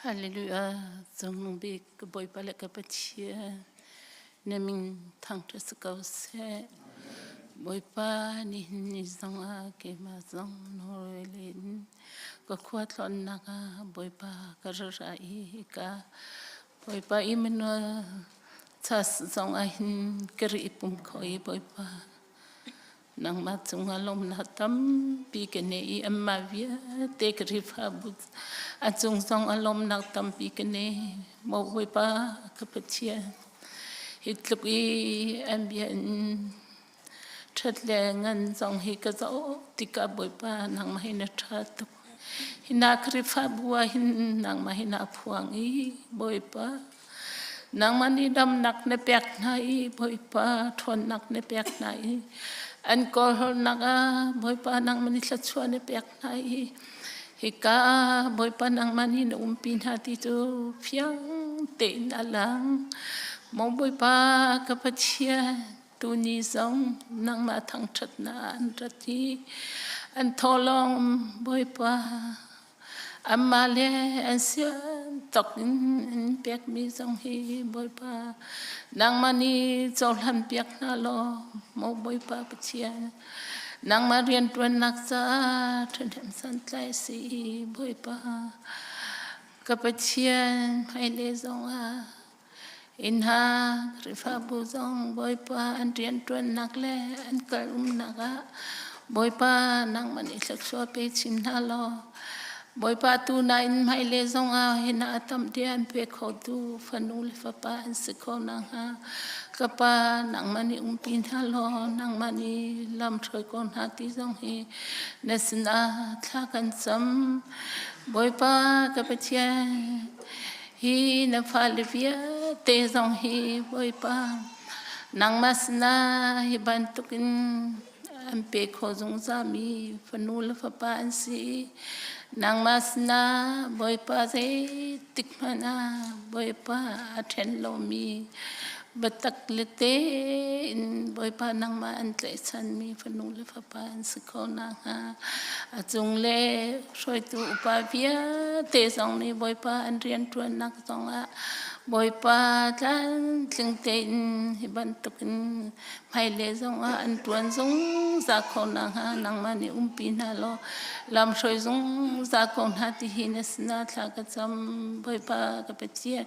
Hallelujah. Cungnung bik ka Bawipa le ka Pathian na min thangṭhat si ko seh. Bawipa nihin ni zong ah keimah zong Norway in ka khua tlawnnak ah Bawipa ka ra ra i hika Bawipa Emmanuel church zong ah hin ka ri pum kho i Bawipa Nangmah cungah lawmhnak tampi ka nei i anmah vialte Khrihfabu a cung zongah lawmhnak tampi ka nei. Maw Bawipa ka Pathian, hi tluk i an bia in ṭhat le ngan zong hi ka zoh tikah Bawipa nangmah hi na ṭha tuk. Hi na Khrihfabu ah hin nangmah hi naa phuang i Bawipa Nangmah nih damnak na pek hna i Bawipa ṭhawnnak na pek hna i an kawlhawlnak ah Bawipa nangmah nih thluachuah na pek hna i hika Bawipa nangmah nih na umpi hna ti cu fiang tein a lang. Maw Bawipa ka Pathian, tuni zong nangmah thangṭhatnak ah an rat i an thawhlawm Bawipa Anmah le an sian tok in an pekmi zong hi Bawipa nangmah nih cohlan piak hna law maw Bawipa Pathian nangmah rianṭuannak caah ṭhahnem santlai si Bawipa ka Pathian hmailei zongah inn hna Khrihfabu zong Bawipa an rianṭuannak le an kal umnak ah Bawipa nangmah nih thluachuah pe chin hna law Bawipa tu na inn hmailei zongah hi na tam tiah an pe khotu fanu le fapa an si kho nakhnga ka pa nangmah nih umpi hna law nangmah nih lam hruai ko hna ti zong hi na sinah thla kan cam Bawipa ka Pathian Hi na fale vialte zong hi Bawipa nangmah sinah hi bantukin an pe kho zungzalmi fanu le fapa an si. Nangmah sinah Bawipa zeitik hmanh ah Bawipa a ṭhen lomi biatak le tein Bawipa nangmah an tlaihchanmi fanu le fapa an si kho nakhnga a cung le hruaitu upa vialte zong nih Bawipa an rianṭuannak zongah Bawipa tlamtling tein hi bantukin hmailei zongah an ṭuan zungzal kho nakhnga nangmah nih umpi hna law lamhruai zungzal ko hna ti hi na sinah thla ka cam. Bawipa ka Pathian,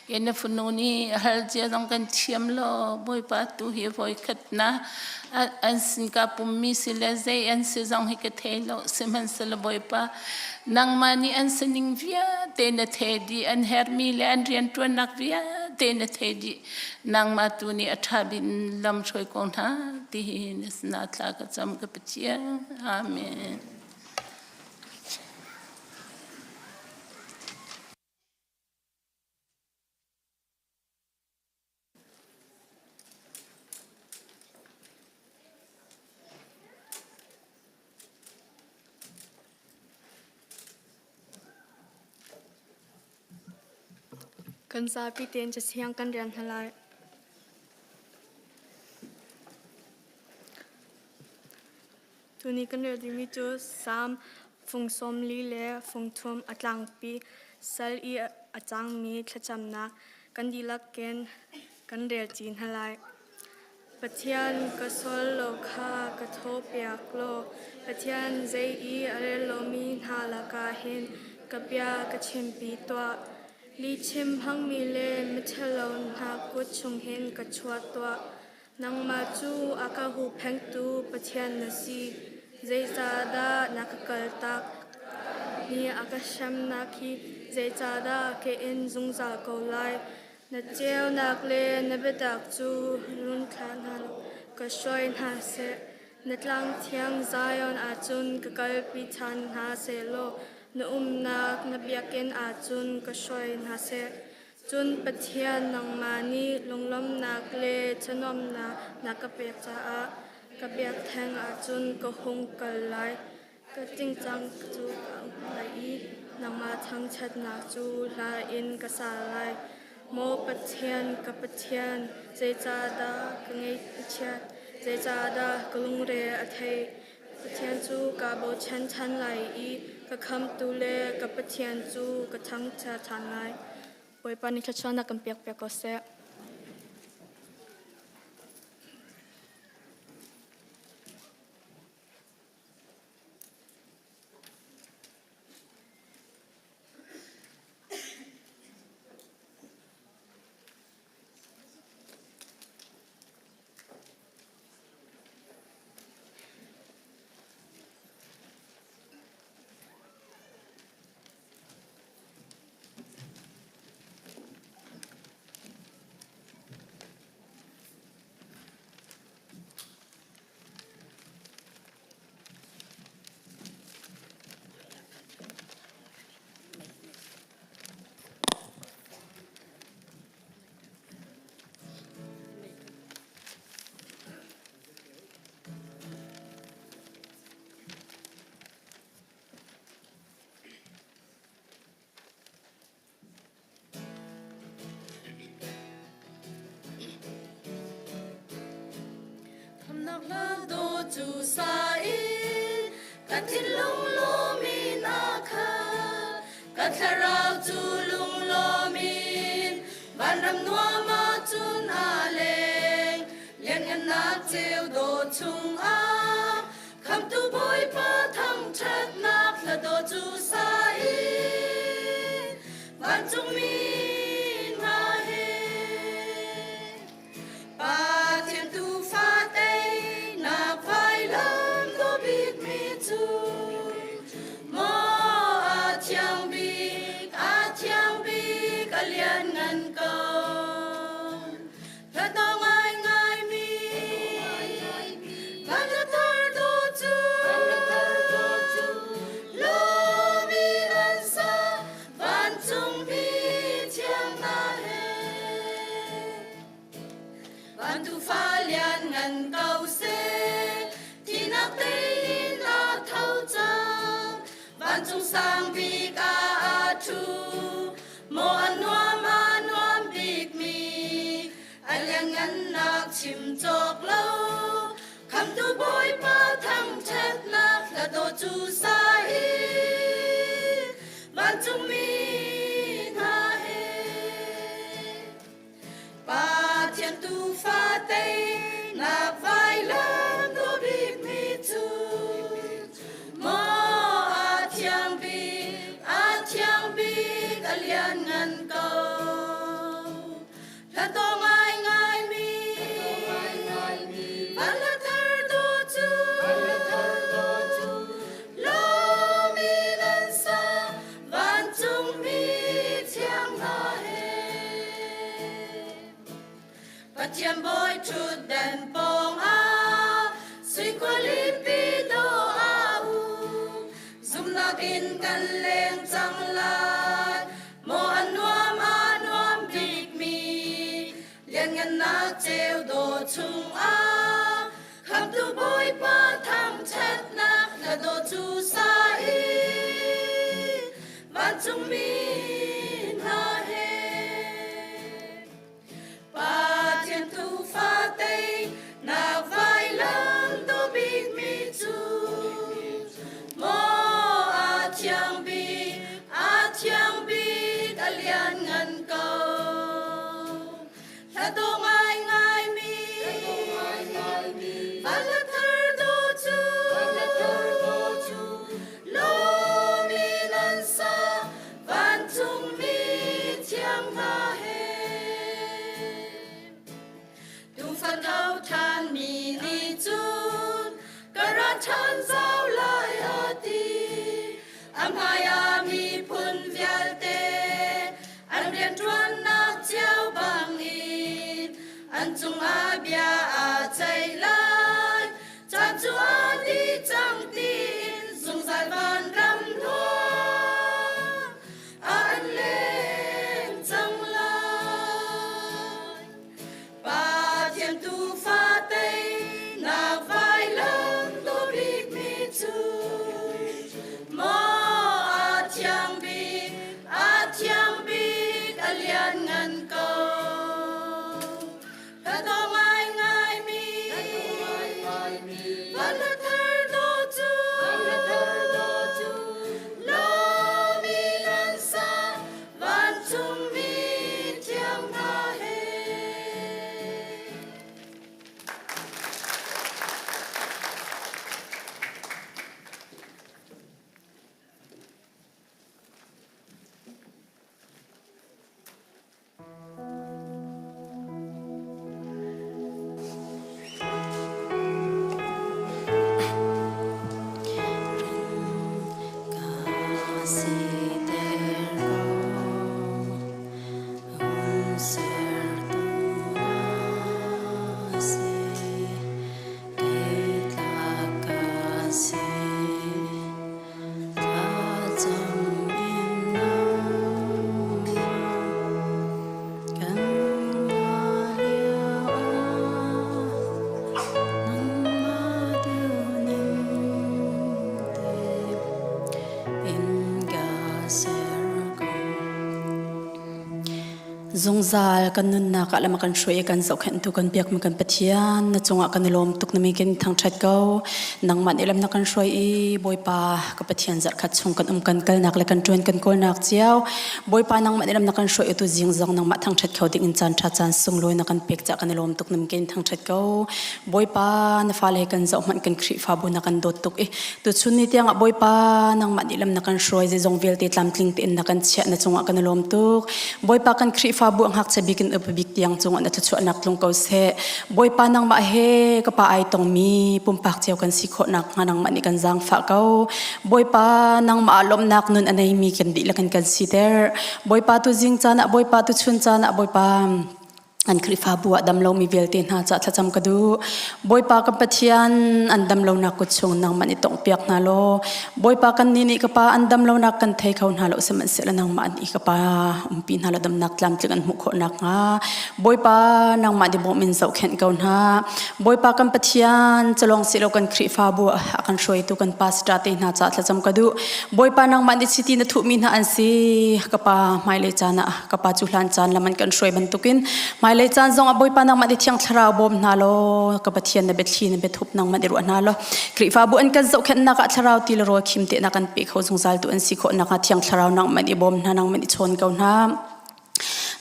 ke na fanu nih a hal cia zong kan thiam lo. Bawipa tu hi voikhatnak an sin ka pummi si le zei an si zong hi ka thei lo sihmanhsehlaw Bawipa nangmah nih an sining vialte na thei dih an herhmi le an rianṭuannak vialte na thei dih nangmah tu nih a ṭha bik lam hruai ko hna ti hi na sinah thla ka cam ka Pathian amen. Kan zapi tein cathiang kan rel hna lai. Tuni kan rel dingmi cu Salm fung 40 le fung 30 a tlangpi sal i a cangmi thlacamnak kan dihlak in kan rel ṭi hna lai. Pathian ka sual lo kha ka thawpiak law Pathian zei i a rel lomi hna lakah hin ka bia ka chimpi tuah. Lihchim hmangmi le miṭhalo hna kut chung hin ka chuah tuah. Nangmah cu a ka huhphenhtu Pathian na si. Zeicahdah na ka kaltak? Ni a ka hremnak hi zeicahdah ka in zungzal ko lai? Na ceunak le na biatak cu run thlah hna law ka hruai hna seh. Na tlang thiang Zion ah cun ka kalpi ṭhan hna seh law na umnak na biakinn ah cun ka hruai hna seh. Cun Pathian nangmah nih lunglawmhnak le thanuamnak na ka pek caah ka biakṭheng ah cun ka hung kal lai. Ka tingtang cu ka uk lai i nangmah thangṭhatnak cu hla in ka sa lai. Maw Pathian, ka Pathian, zeicahdah ka ngaih a chiat? Zeicahdah ka lungre a theih? Pathian cu kaa bochan ṭhan lai i Ka khamtu le ka Pathian cu ka thangṭhat ṭhan lai. Bawipa nih thluachuahnak kan pek piak ko seh. Khamnak hla dawh cu sa in kan thinlung lawmin a khat kan thlarau cu lunglawm in vanram nuam ah cun a leng lianngannak ceu dawh chungah Khamtu Bawipa thangṭhatnak hla dawh cu sa in vancungmi hna he Pathian tuufa teinak vailam dawh bikmi cu maw a thiang bik, a thiang bik, a lianngan ko. Hla ngaingaimi van hla thar dawh cu lawm in an sa vancung mi thiang hna he. Van tuufa lianngan ko seh, thihnak tei in a tho cang. Vancung sang bik ah a ṭhu, maw a nuam a nuam bikmi, a lianngannak chim cawk lo. Khamtu Bawipa thangṭhatnak hla dawh cu sa in vancungmi hna he. Pathian tuufa teinak vailam dawh bikmi cu maw a thiang bik, a thiang bik, a lianngan ko. Hla dawh ngaingaimi, van hla thar dawh cu, lawm in an sa, vancungmi thiang hna he. Pathian bawi ṭhutdan pawngah sui khualipi dawh a um. Zumhnak in kan leng cang lai. Maw a nuam a nuam bikmi lianngannak ceu dawh chungah Khamtu Bawipa thangṭhatnak hla dawh cu sa in vancungmi hna he. Pathian tuufa teinak vailam dawh bikmi cu maw a thiang bik, a thiang bik, a lianngan ko. Hla dawh ngaingaimi, van hla thar dawh cu, lawm in an sa, vancungmi thiang hna he. Tuufa tho ṭhanmi nih cun ka ra ṭhan zau lai a ti. A hmaiah miphun vialte an rianṭuannak cio bangin an cungah bia aa ceih lai. Caan cu a dih cang tiin zungzal vanram nuam an leng cang lai. Pathian tuufa teinak vailam dawh bikmi cu maw a thiang bik, a thiang bik, a lianngan ko. Hla dawh ngaingai. Zungzal kan nunnak ah lam a kan hruai i kan zohkhenhtu kan biakmi kan Pathian na cungah kan i lawm tuk na min kan thangṭhat ko. Nangmah nih lam na kan hruai i Bawipa ka Pathian zarhkhat chung kan um kan kalnak le kan ṭuan kan kawlnak cio Bawipa nangmah nih lam na kan hruai i tu zing zong nangmah thangṭhat kho ding in caan ṭha caan sunglawi na kan pek cah kan i lawm tuk na min kan thangṭhat ko. Bawipa na fale he kan zoh hmanh kan Khrihfabu na kan dawt tuk i tuchun ni tiangah Bawipa nangmah nih lam na kan hruai zeizong vialte tlamtling tein na kan chiah na cungah kan i lawm tuk. Bawipa kan Khrihfabu a ngakchia bik in upa bik tiang cungah na thluachuahnak tlung ko seh. Bawipa nangmah he ka pa ai tongmi pumpak cio kan si khawh nakhnga nangmah nih kan zaangfah ko. Bawipa nangmah ah lawmhnak nun a neimi kan dihlak in kan siter. Bawipa tu zing caan ah Bawipa tu chun caan ah Bawipa an Khrihfabu ah damlomi vialte hna ca thlacam ka duh. Bawipa kan Pathian an damlonak kut chung nangmah nih tonghpiak hna law Bawipa kan nih nih ka pa an damlonak kan thei kho hna lo sihmanhsehlaw nangmah nih ka pa umpi hna law damnak tlamtling an hmuh khawh nakhnga Bawipa nangmah nih bawm in zohkhenh ko hna. Bawipa kan Pathian calong silo kan Khrihfabu ah a kan hruaitu kan pastor te hna ca thlacam ka duh. Bawipa nangmah nih chiti na thuhmi hna an si ka pa hmailei caan ah ka pa cu hlan caan lam an kan hruai bantukin hmailei caan zong ah Bawipa nangmah nih thiang thlarau bawm hna law ka Pathian na biathli na biathup nangmah nih ruah hna law Khrihfabu an kan zohkhenhnak ah thlarau ti le rawl khim te na kan pe kho zungzal tu an si khawh nakhnga thiang thlarau nangmah nih bawm hna nangmah nih chawn ko hna.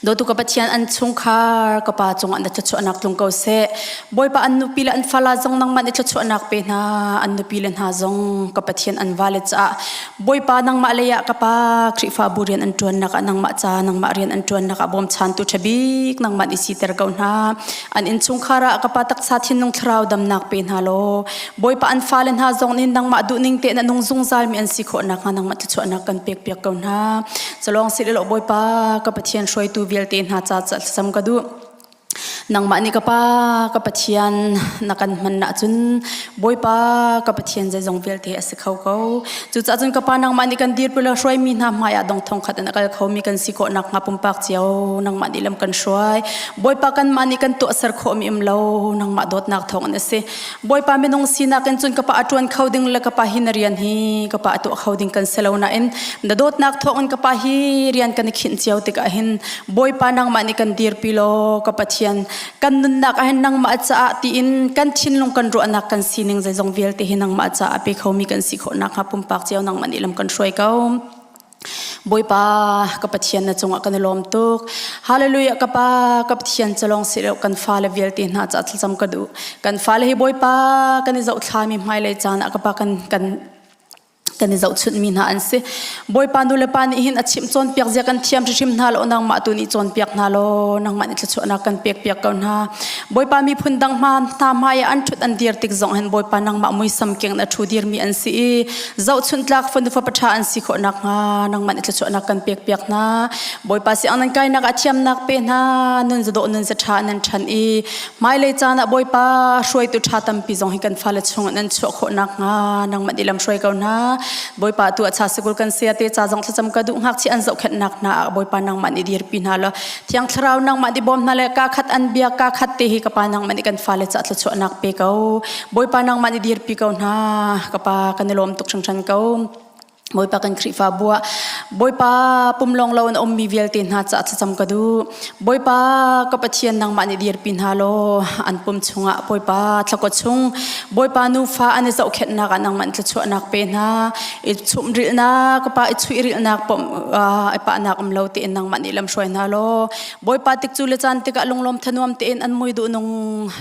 Dawtu ka Pathian an chungkhar ka pa cungah na thluachuahnak tlung ko seh. Bawipa an nupi le an fala zong nangmah nih thluachuahnak pe hna an nupi le hna zong ka Pathian an vale caah Bawipa nangmah lei ah ka pa Khrihfabu rian an ṭuannak ah nangmah ca nangmah rian an ṭuannak ah bawmchantu ṭha bik nangmah nih siter ko hna. An innchungkhar ah ka pa taksa thinlung thlarau damnak pe hna law Bawipa an fale hna zong nih nangmah duhning tein a nung zungzalmi an si khawh nakhnga nangmah thluachuahnak kan pekpiak ko hna. Calawng si lo Bawipa ka Pathian hruaitu vialte hna ca thlacam ka duh. Nangmah nih ka Pa, ka Pathian na kan hman ahcun Bawipa ka Pathian zeizong vialte a si kho ko. Cucaah cun ka Pa nangmah nih kan dirpi le hruaimi hna hmaiah dong thongkhat in a kal khomi kan si khawh nakhnga pumpak cio nangmah nih lam kan hruai. Bawipa kanmah nih kan tuahser khawhmi um lo nangmah dawtnak thawngin a si. Bawipa minung sinak in cun ka pa a ṭuan kho ding le ka pa hi na rian hi ka pa a tuah kho ding kan si lo nain na dawtnak thawngin ka pa hi rian kan i khinh cio tikah hin Bawipa nangmah nih kan dirpi law ka Pathian kan nunnak ah hin nangmah caah tiin kan thinlung kan ruahnak kan sining zeizong vialte hi nangmah caah pe khomi kan si khawh nakhnga pumpak cio nangmah nih lam kan hruai ko. Bawipa ka Pathian na cungah kan i lawm tuk. Hallelujah ka pa ka Pathian calong si lo kan fale vialte hna ca thlacam ka duh. Kan fale hi Bawipa kan i zohthlami hmailei caan ah ka pa kan kan kan i zohchunhmi hna an si. Bawipa nu le pa nih hin a chimh cawnpiak zia kan thiam hrimhrim hna lo nangmah tu nih cawnpiak hna law nangmah nih thluachuahnak kan pekpiak ko hna. Bawipa miphun dang hma hna hmai ah an ṭhut an dir tik zong hin Bawipa nangmah muisam keng na ṭhu dirmi an si i zohchunhtlak fanu fapa ṭha an si khawh nakhnga nangmah nih thluachuahnak kan pekpiak hna. Bawipa siang nan kainak ah thiamnak pe hna nun zadawh nun za ṭha nan ṭhan i hmailei caan ah Bawipa hruaitu ṭha tampi zong hi kan fale chung nan chuah khawh nakhnga nangmah nih lam hruai ko hna. Bawipa tu a cha sikul kan saya te ca zong thlacam ka duh ngakchia an zohkhenhnak hna ah Bawipa nangmah nih dirpi hna law Thiang Thlarau nangmah nih bawm hna le ka khat an bia ka khat te hi ka pa nangmah nih kan fale ca thluachuahnak pe ko. Bawipa nangmah nih dirpi ko hna. Ka pa kan i lawm tuk hringhran ko. Bawipa kan Khrihfabu ah Bawipa pumlawng lo in a ummi vialte hna caah thlacam ka duh. Bawipa ka Pathian nangmah nih dirpi hna law an pum chungah Bawipa thlakua chung Bawipa nufa an i zohkhenhnak ah nangmah nih thluachuahnak pe hna. I chumhrilhnak ka pa i chuihrilhnak pom i pahnak um lo tein nangmah nih lam hruai hna law Bawipa tik cu le caan tikah lunglawm thanuam tein an mui duh nung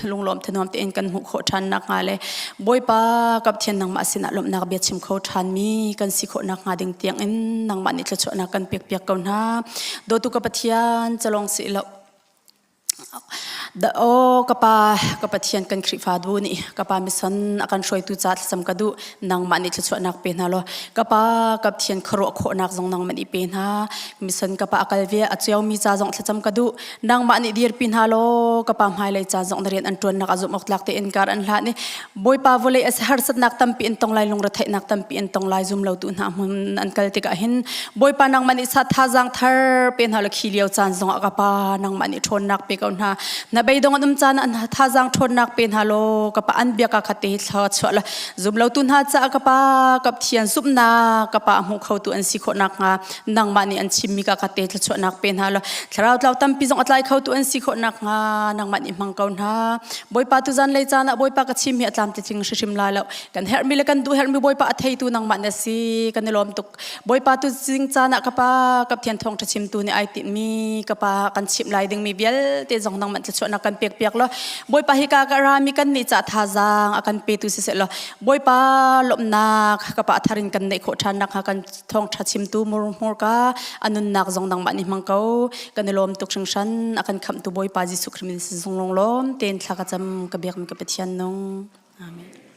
lunglawm thanuam tein kan hmuh khawh ṭhan nakhnga le Bawipa ka Pathian nangmah sinah lawmhnak bia chim kho ṭhan mi kan si khawh nakhnga ding tiangin nangmah nih thluachuahnak kan pekpiak ko hna dawtu ka Pathian calong si lo Aw ka pa, ka Pathian kan Khrihfabu nih ka pa mission a kan hruaitu ca thlacam ka duh. Nangmah nih thluachuahnak pe hna law ka pa ka Pathian khuaruah khawhnak zong nangmah nih pe hna. Mission ka pa a kal ve a ciomi ca zong thlacam ka duh. Nangmah nih dirpi hna law ka pa hmailei ca zong na rian an ṭuannak a zumh awk tlak tein kar an hlan i Bawipa vawlei a harsatnak tampi in tong lai lungretheihnak tampi in tong lai zum lo tu hna hmun an kal tikah hin Bawipa nangmah nih sa thazaang thar pe hna la khi lio caan zongah ka pa nangmah nih ṭhawnnak pe ko hna na. Hna beidong an um caan an thazaang ṭhawnnak pe hna law ka pa an biaka kha te thla chuah la zum lo tu hna caah ka pa ka Pathian zumhnak ka pa a hmu kho tu an si khawh nakhnga nangmah nih an chimmi ka ka te thluachuahnak pe hna law thlarau tlau tampi zong a tlai kho tu an si khawh nakhnga nangmah nih hmang ko hna Bawipa tu zan lei caan ah Bawipa ka chim hi a tlam tling hrimhrim lai lo kan herhmi le kan duh herhmi Bawipa a theitu nangmah na si kan i lawm tuk Bawipa tu zing caan ah ka pa ka Pathian thawngṭha chimtu nih ai tinhmi ka pa kan chimh lai dingmi vialte zong nangmah thluachuahnak kan pek piak law Bawipa hika ka rami kan nih ca thazaang a kan petu siseh law Bawipa lawmhnak ka pa thar in kan neih khawh ṭhan nakhnga kan thawngṭha chimtu hmurka a nunnak zong nangmah nih hmang ko kan i lawm tuk hringhran a kan khamhtu Bawipa Jesuh Khrist min zung lawng lawm tein thla ka cam ka biakmi ka Pathian nung Amen.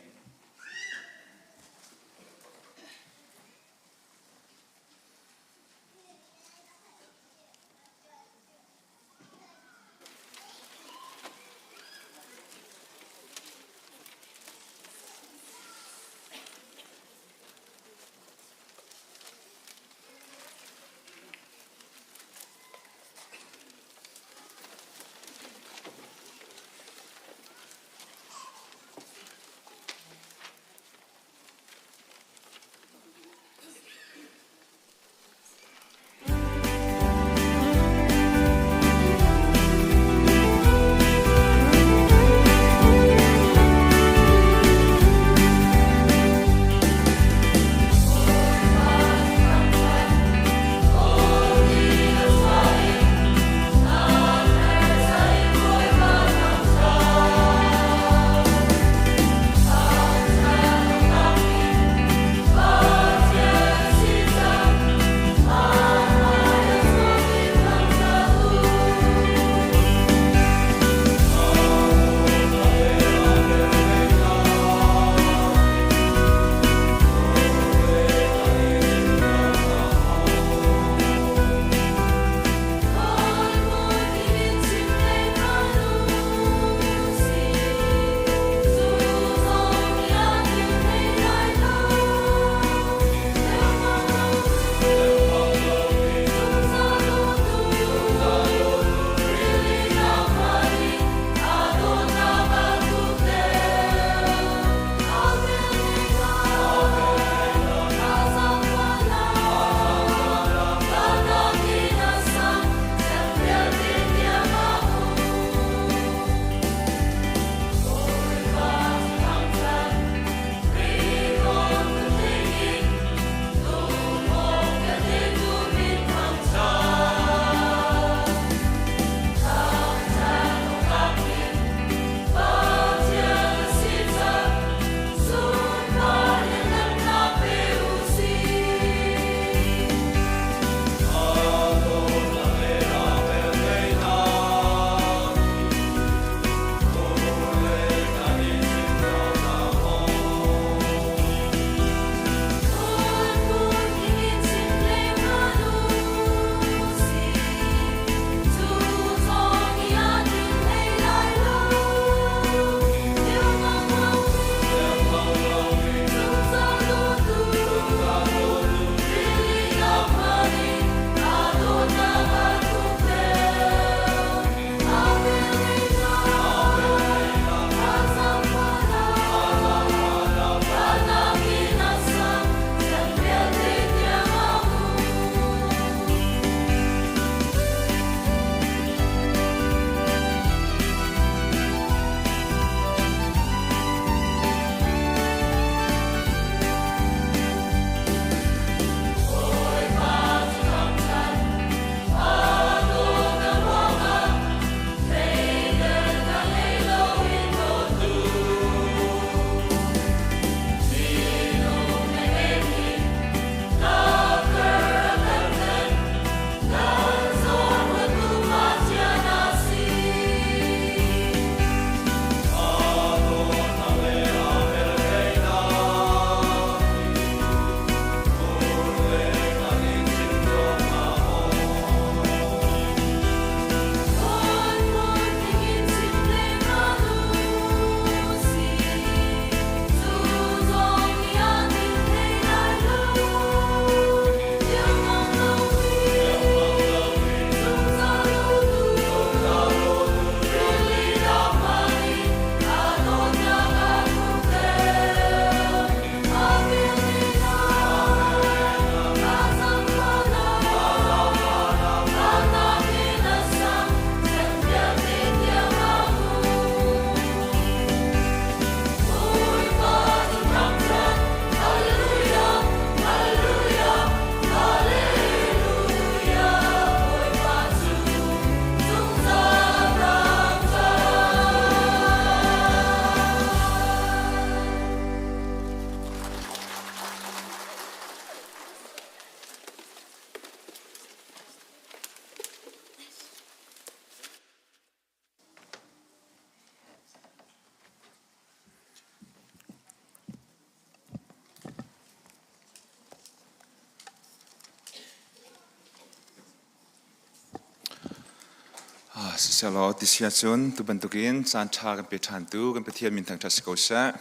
Siselaw ti si ahcun tu bantukin caan ṭha kan pe ṭhantu kan Pathian min thangṭhat si ko seh.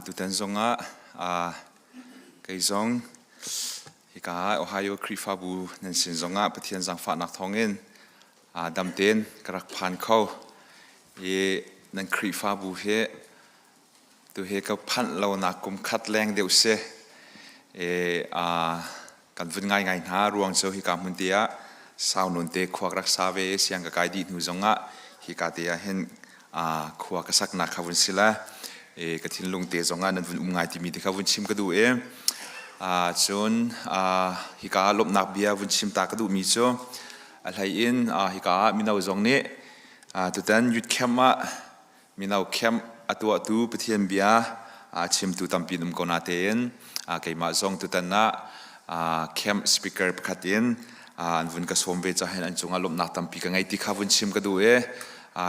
Tutan zongah kei zong hika Ohio Khrihfabu nan sin zongah Pathian zaangfahnak thawngin dam tein ka rak phan kho i nan Khrihfabu hi Tu hi ka phanh lonak kum khat leng deuh si. E, kan vun ngaingai hna ruang cu hika hmun te ah sau nawn te khua ka rak sa ve i siang ka kai dih hnu zongah hika te ah hin khua ka saknak kha vun si la. E, ka thinlung te zongah nan vun um ngai timi te kha vun chim ka duh i cun hika ah lawmhnak bia vun chim ta ka duhmi cu a hlei in hika ah mino zong nih tutan youth camp ah Mino camp a tuahtu Pathian bia chimtu tampi an um ko natein keimah zong tutan ah camp speaker pakhat in an vun ka sawm ve cahin an cungah lawmhnak tampi ka ngei ti kha vun chim ka duh i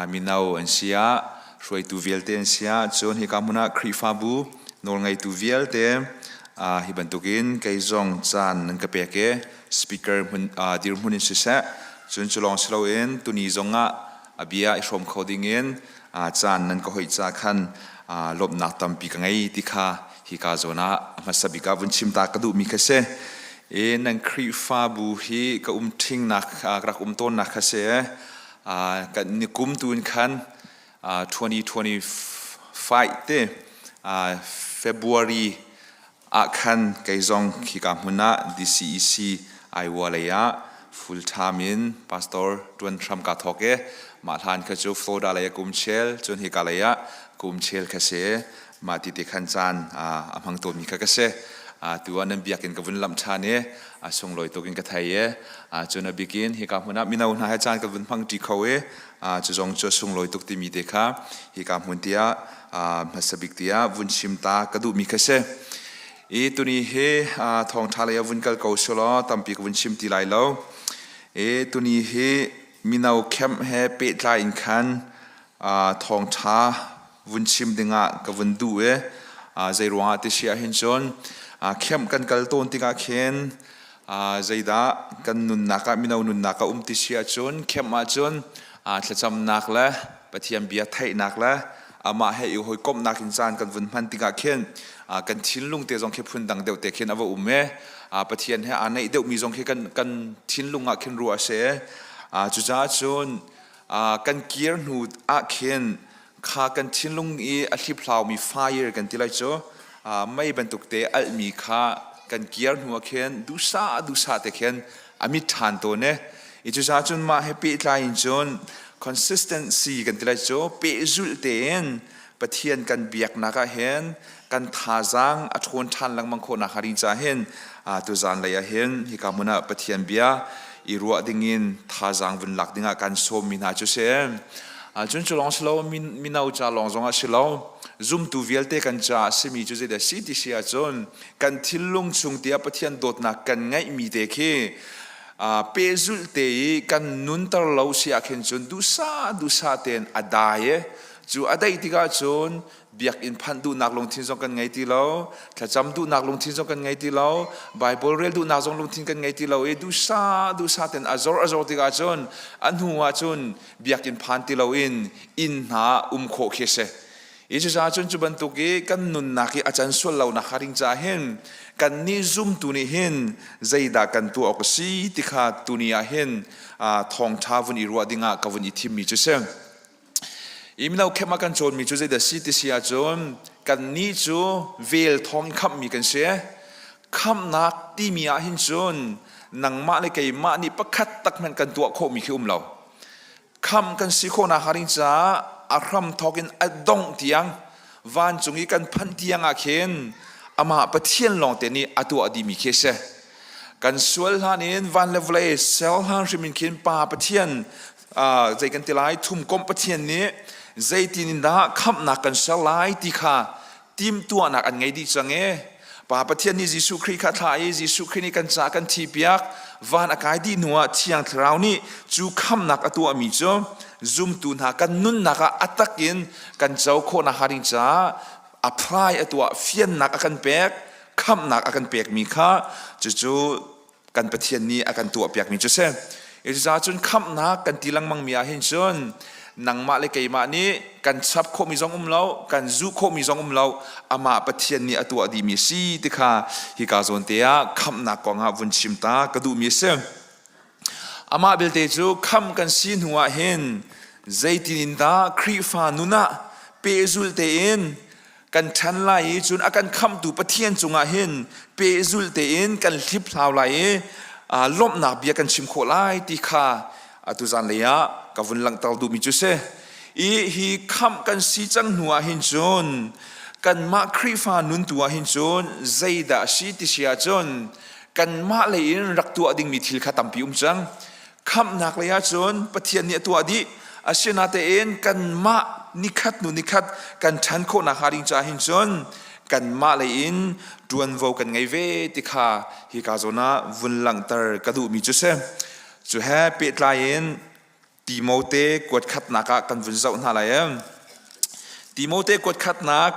mino an si ah hruaitu vialte an si ah cun hika hmun ah Khrihfabu nawlngeitu vialte hi bantukin kei zong caan nan ka pek i speaker hmun dirhmun in siseh cun cu lawng si loin tuni zong ah a bia i hrawm kho dingin caan nan ka hoih ca khan lawmhnak tampi ka ngei ti kha hika zawn ah a hmasa bik ah vun chim ta ka duhmi kha si. E nan Khrihfabu hi ka um ṭhingnak ka rak um tawnnak kha si. Kan ni kum tu in khan 2025 te February ah khan kei zong khika hmun ah DCEC Iowa lei ah full time in pastor ṭuan hram kaa thawk i mah hlan kha cu Florida lei ah ka um chel cun hika lei ah ka um chel kha si mah ti te khan caan a hmang tawnmi kha ka si. Tu ah nan biakinn ka vun lamh ṭhan i a sunglawi tuk in ka thei i cun a bikin hika hmun ah mino hna he caan ka vun hmang ṭi kho i cu zong cu a sunglawi tuk timi te kha hika hmun tiah hmasa bik tiah vun chim ta ka duhmi kha si. I tuni hi thawngṭha lei ah vun kal ko sulaw tampi ka vun chim ti lai lo. I tuni hi mino camp he pehtlai in khan thawngṭha vun chim dingah ka vun duh i zei ruangah ti si ahhin cun camp kan kal tawn tikah khin zeidah kan nunnak ah mino nunnak ah um ti si ahcun camp ahcun thlacamnak le Pathian bia theihnak le amah he i hawikomhnak in caan kan vun hman tikah khin kan thinlung te zong khi phundang deuh te khin a va um i Pathian he aa naih deuhmi zong khi kan thinlung ah khin ruah a si. Cucaah cun kan kir hnu ah khin kha kan thinlung i a hliphlaumi fire kan ti lai cu mei bantuk te alhmi kha kan kir hnu ah khin duhsah duhsah te khin a mit ṭhan tawn e. I cucaah cun mah he pehtlai in cun consistency kan ti lai cu pehzulh tein Pathian kan biaknak ah hin kan thazaang a ṭhawn ṭhan lengmang khawh nakhnga ding caah hin tuzan lei ah hin hika hmun ah Pathian bia i ruah dingin thazaang vun lak dingah kan sawmmi hna cu si. Cun cu lawng si lo mino ca lawng zongah si lo zumtu vialte kan caah simi cu zeidah si ti si ahcun kan thinlung chung tiah Pathian dawtnak kan ngeihmi te khi pehzulh te i kan nunter lo si ah khin cun duhsah duhsah tein a dai i cu a daih tikah cun biakinn phanh duhnak lungthin zong kan ngei ti lo thlacam duhnak lungthin zong kan ngei ti lo Bible rel duhnak zong lungthin kan ngei ti lo i duhsah duhsah tein a zor a zor tikah cun a hnu ah cun biakinn phan ti loin inn hna um khawh khi a si. I cucaah cun cu bantuk i kan nunnak i a can sual lo nak ding caah hin kannih zumtu nih hin zeidah kan tuah awk a si ti kha tuni ah hin thawngṭha vun i ruah dingah ka vun i thimmi cu si. I mino khem ah kan cawnmi cu zeidah si ti si ahcun kannih cu vel thawng in khamhmi kan si. Khamhnak timi ah hin cun nangmah le keimah nih pakhat tak hmanh kan tuah khawhmi khi um lo. Khamh kan si khawhnak hnga ding caah a hram thawk in a dongh tiang vancung i kan phanh tiang ah khin amah Pathian lawngte nih a tuah dihmi khi a si. Kan sual hlan in van le vawlei ser hlan hrim in khin Pa Pathian zei kan ti lai thumkomh Pathian nih zeitin in dah khamhnak kan ser lai ti kha timhtuahnak an ngei dih cang i Pa Pathian nih Jesuh Khrih kha thlah i Jesuh Khrih nih kan caah kan thi piak van a kai dih hnuah Thiang Thlarau nih cu khamhnak a tuahmi cu zumtu hna kan nunnak ah a tak in kan co khawh nakhnga ding caah apply a tuah fiannak a kan pek khamhnak a kan pekmi kha cucu kan Pathian nih a kan tuahpiakmi cu si. Cucaah cun khamhnak kan ti lengmang mi ah hin cun nangmah le keimah nih kan chap khawhmi zong um lo, kan zuh khawhmi zong um lo, amah Pathian nih a tuah dihmi si ti kha hika zawn te ah khamhnak kong ah vun chim ta ka duhmi a si. Amah belte cu khamh kan si hnu ah hin zeitin in dah Khrihfa nun ah pehzulh tein kan ṭhan lai i cun a kan khamhtu Pathian cungah hin pehzulh tein kan hliphlau lai i lawmhnak bia kan chim khawh lai ti kha atu zanlei ah ka vun langhter duhmi cu si. I hi khamh kan si cang hnu ah hin cun kanmah Khrihfa nun tu ah hin cun zeidah a si ti si ahcun kanmah lei in rak tuah dingmi thil kha tampi um cang. Khamhnak lei ahcun Pathian nih a tuah dih. Asinatein kanmah nikhat hnu nikhat kan ṭhan khawhnak hnga ding caah hin cun kanmah lei in ṭuanvo kan ngei ve ti kha hika zawn ah vun langhter ka duhmi cu si. Cu he pehtlai in Timote kuat khatnak ah kan vun zoh hna lai. Timote kuat khatnak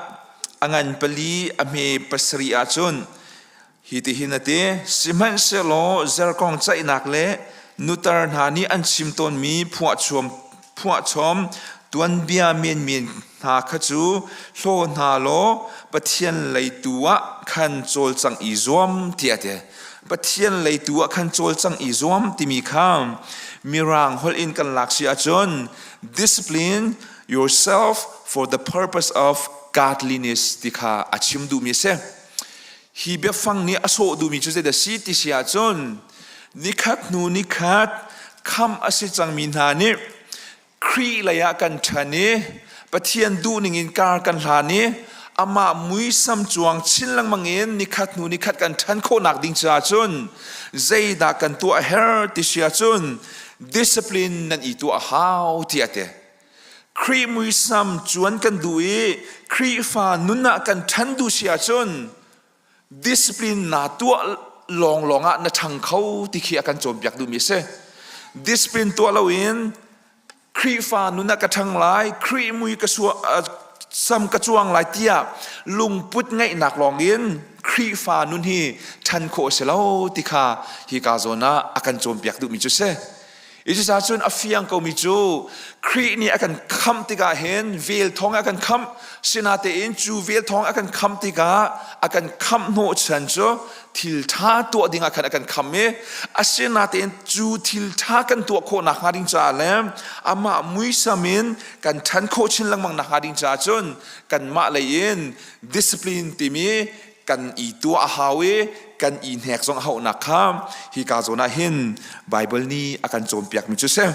a ngan pali a hme pasarih ahcun Hitihin a ti, sihmanhsehlaw zerkong ceihnak le nutar hna nih an chim tawnmi phuahchom tuanbia menmen hna kha cu hlaw hna law Pathian leitu ah khan cawlcangh i zuam tiah a ti. Pathian leitu ah khan cawlcangh i zuam timi kha Mirang holh in kan lak si ahcun discipline yourself for the purpose of godliness ti kha a chim duhmi a si. Hi biafang nih a sawh duhmi cu zeidah si ti si ahcun nikhat hnu nikhat khamh a si cangmi hna nih Khrih lei ah kan ṭhan i Pathian duhning in kar kan hlan i amah muisam cuang chin lengmang in nikhat hnu nikhat kan ṭhan khawhnak ding caah cun zeidah kan tuah a herh ti si ahcun discipline nan i tuah a hau tiah a ti. Khrih muisam cuan kan duh i Khrihfa nun ah kan ṭhan duh si ahcun discipline naa tuah lawnglawng ah na ṭhang kho ti khi a kan cawnpiak duhmi a si. Discipline tuah loin Khrihfa nun ah ka ṭhang lai, Khrih mui ka sam ka cuang lai tiah lungput ngeihnak lawngin Khrihfa nun hi ṭhan khawh a si lo ti kha hika zawn ah a kan cawnpiak duhmi cu a si. Cucaah cun a fiang komi cu Khrih nih a kan khamh tikah hin vel thawng a kan khamh. Sinatein cu vel thawng a kan khamh tikah a kan khamh hnawhchan cu thil ṭha tuah dingah khan a kan khamh i asinatein cu thil ṭha kan tuah khawh nakhnga ding caah le amah muisam in kan ṭhan khawh chin lengmang nakhnga ding caah cun kanmah lei in discipline timi kan i tuah a hau i kan i hnek zong a hauhnak kha hika zawn ah hin Bible nih a kan cawnpiakmi cu si.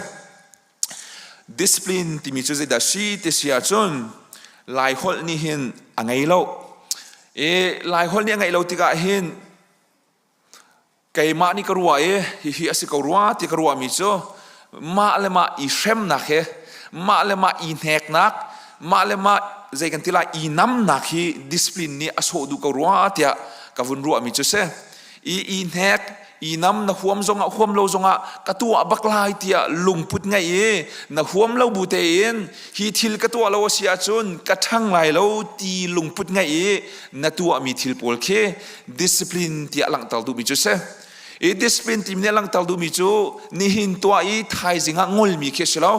Discipline timi cu zeidah si ti si ahcun Laiholh nih hin a ngei lo. I Laiholh nih a ngeih lo tikah hin Keimah nih ka ruah i hihi a si ko rua ti ka ruahmi cu mah le mah i hremnak he mah le mah i hneknak mah le mah zei kan ti lai i namnak hi discipline nih a sawh duh ko rua tiah ka vun ruahmi cu si. I i hnek i nam na huam zongah huam lo zongah ka tuah bak lai tiah lungput ngeih i na huam lo bu tein hi thil ka tuah lo a si ahcun ka ṭhang lai lo ti lungput ngeih i na tuahmi thil pawl khi discipline tiah langhter duhmi cu si. I discipline timi nih langhter duhmi cu nihin tuah i thaizing ah ngolmi khi a si lo.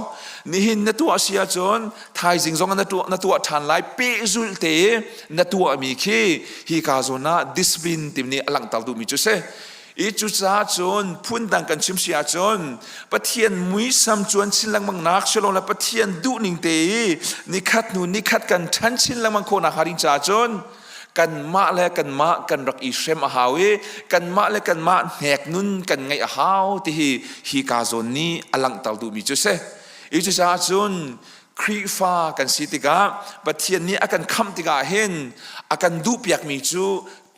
Nihin na tuah si ahcun thaizing zong na tuah na tuah ṭhan lai pehzulh te i na tuahmi khi hi ka zawn ah discipline timi nih a langhter duhmi cu si. I cucaah cun phundang kan chim si ahcun Pathian muisam cuan chin lengmang nak silole Pathian duhning te i nikhat hnu nikhat kan ṭhan chin lengmang khawhnak hnga ding caah cun kanmah le kanmah kan rak i hrem a hau i kanmah le kanmah hnek nun kan ngeih a hau ti hi hi ka zawn nih a langhter duhmi cu si. I cucaah cun Khrihfa kan si tikah Pathian nih a kan khamh tikah hin a kan duhpiakmi cu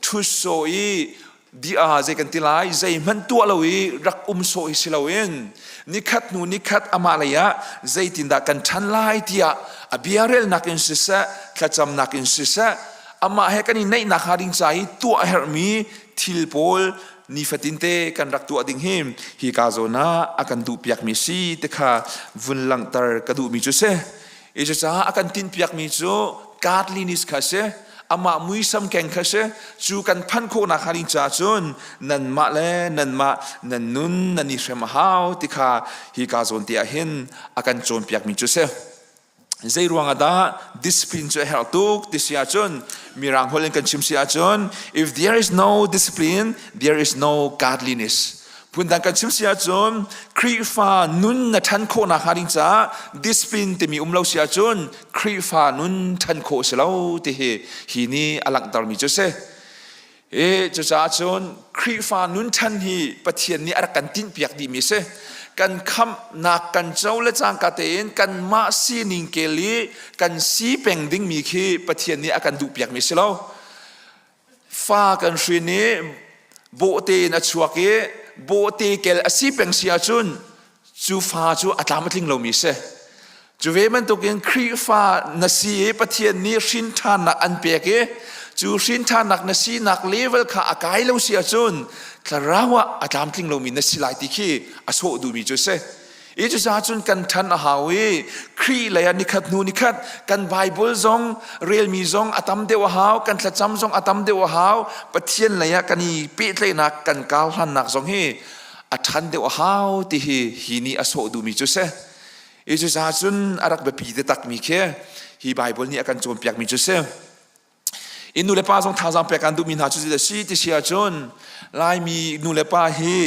ṭhut sawh i dia zei kan ti lai zeihmanh tuah lo i rak um sawh hi si loin nikhat hnu nikhat amah lei ah zeitindah kan ṭhan lai tiah a bia relnak in siseh thlacamnak in siseh amah he kan i naihnak hnga ding ca i tuah a herhmi thil pawl nifatin te kan rak tuah ding hi hi ka zawn ah a kan duhpiakmi si ti kha vun langhter ka duhmi cu si. I cucaah a kan tinhpiakmi cu godliness kha a si. Amah muisam keng kha si. Cu kan phanh khawhnak hnga ding caah cun nanmah le nanmah nan nun nan i hrem a hau ti kha hi ka zawn te ah hin a kan cawnpiakmi cu si. Zei ruangah dah discipline cu a herh tuk ti si ahcun mirang holh in kan chim si ahcun if there is no discipline there is no godliness. Phundang kan chim si ahcun Khrihfa nun na ṭhan khawhnak hnga ding caah discipline timi um lo si ahcun Khrihfa nun ṭhan khawh si lo ti hi hi nih a langhtermi cu si. E cucaah cun Khrihfa nun ṭhan hi Pathian nih a rak kan tinhpiak dihmi a si. Kan khamhnak kan co le cangka tein kanmah sining kel i kan si peng dingmi khi Pathian nih a kan duhpiakmi a si lo. Fa kan hrin i bawhte in a chuak i bawhte kel a si peng si ahcun cu fa cu a tlam a tling lomi a si. Cu ve bantukin Khrihfa na si i Pathian nih hrinṭhannak an pek i cu hrinṭhannak na sinak level kha a kai lo si ahcun thlarau ah a tlamtling lomi na si lai ti khi a sawh duhmi cu a si. I cucaah cun kan ṭhan a hau i Khrih lei ah nikhat hnu nikhat kan Bible zong relmi zong a tam deuh a hau, kan thlacam zong a tam deuh a hau, Pathian lei ah kan i pehtlaihnak kan karhlannak zong hi a ṭhan deuh a hau ti hi hi nih a sawh duhmi cu si. I cucaah cun a rak biapi takmi khi hi Bible nih a kan cawnpiakmi cu si. In nu le pa zong thazaang pek kan duhmi hna cu a si ti si ahcun Laimi nu le pa hi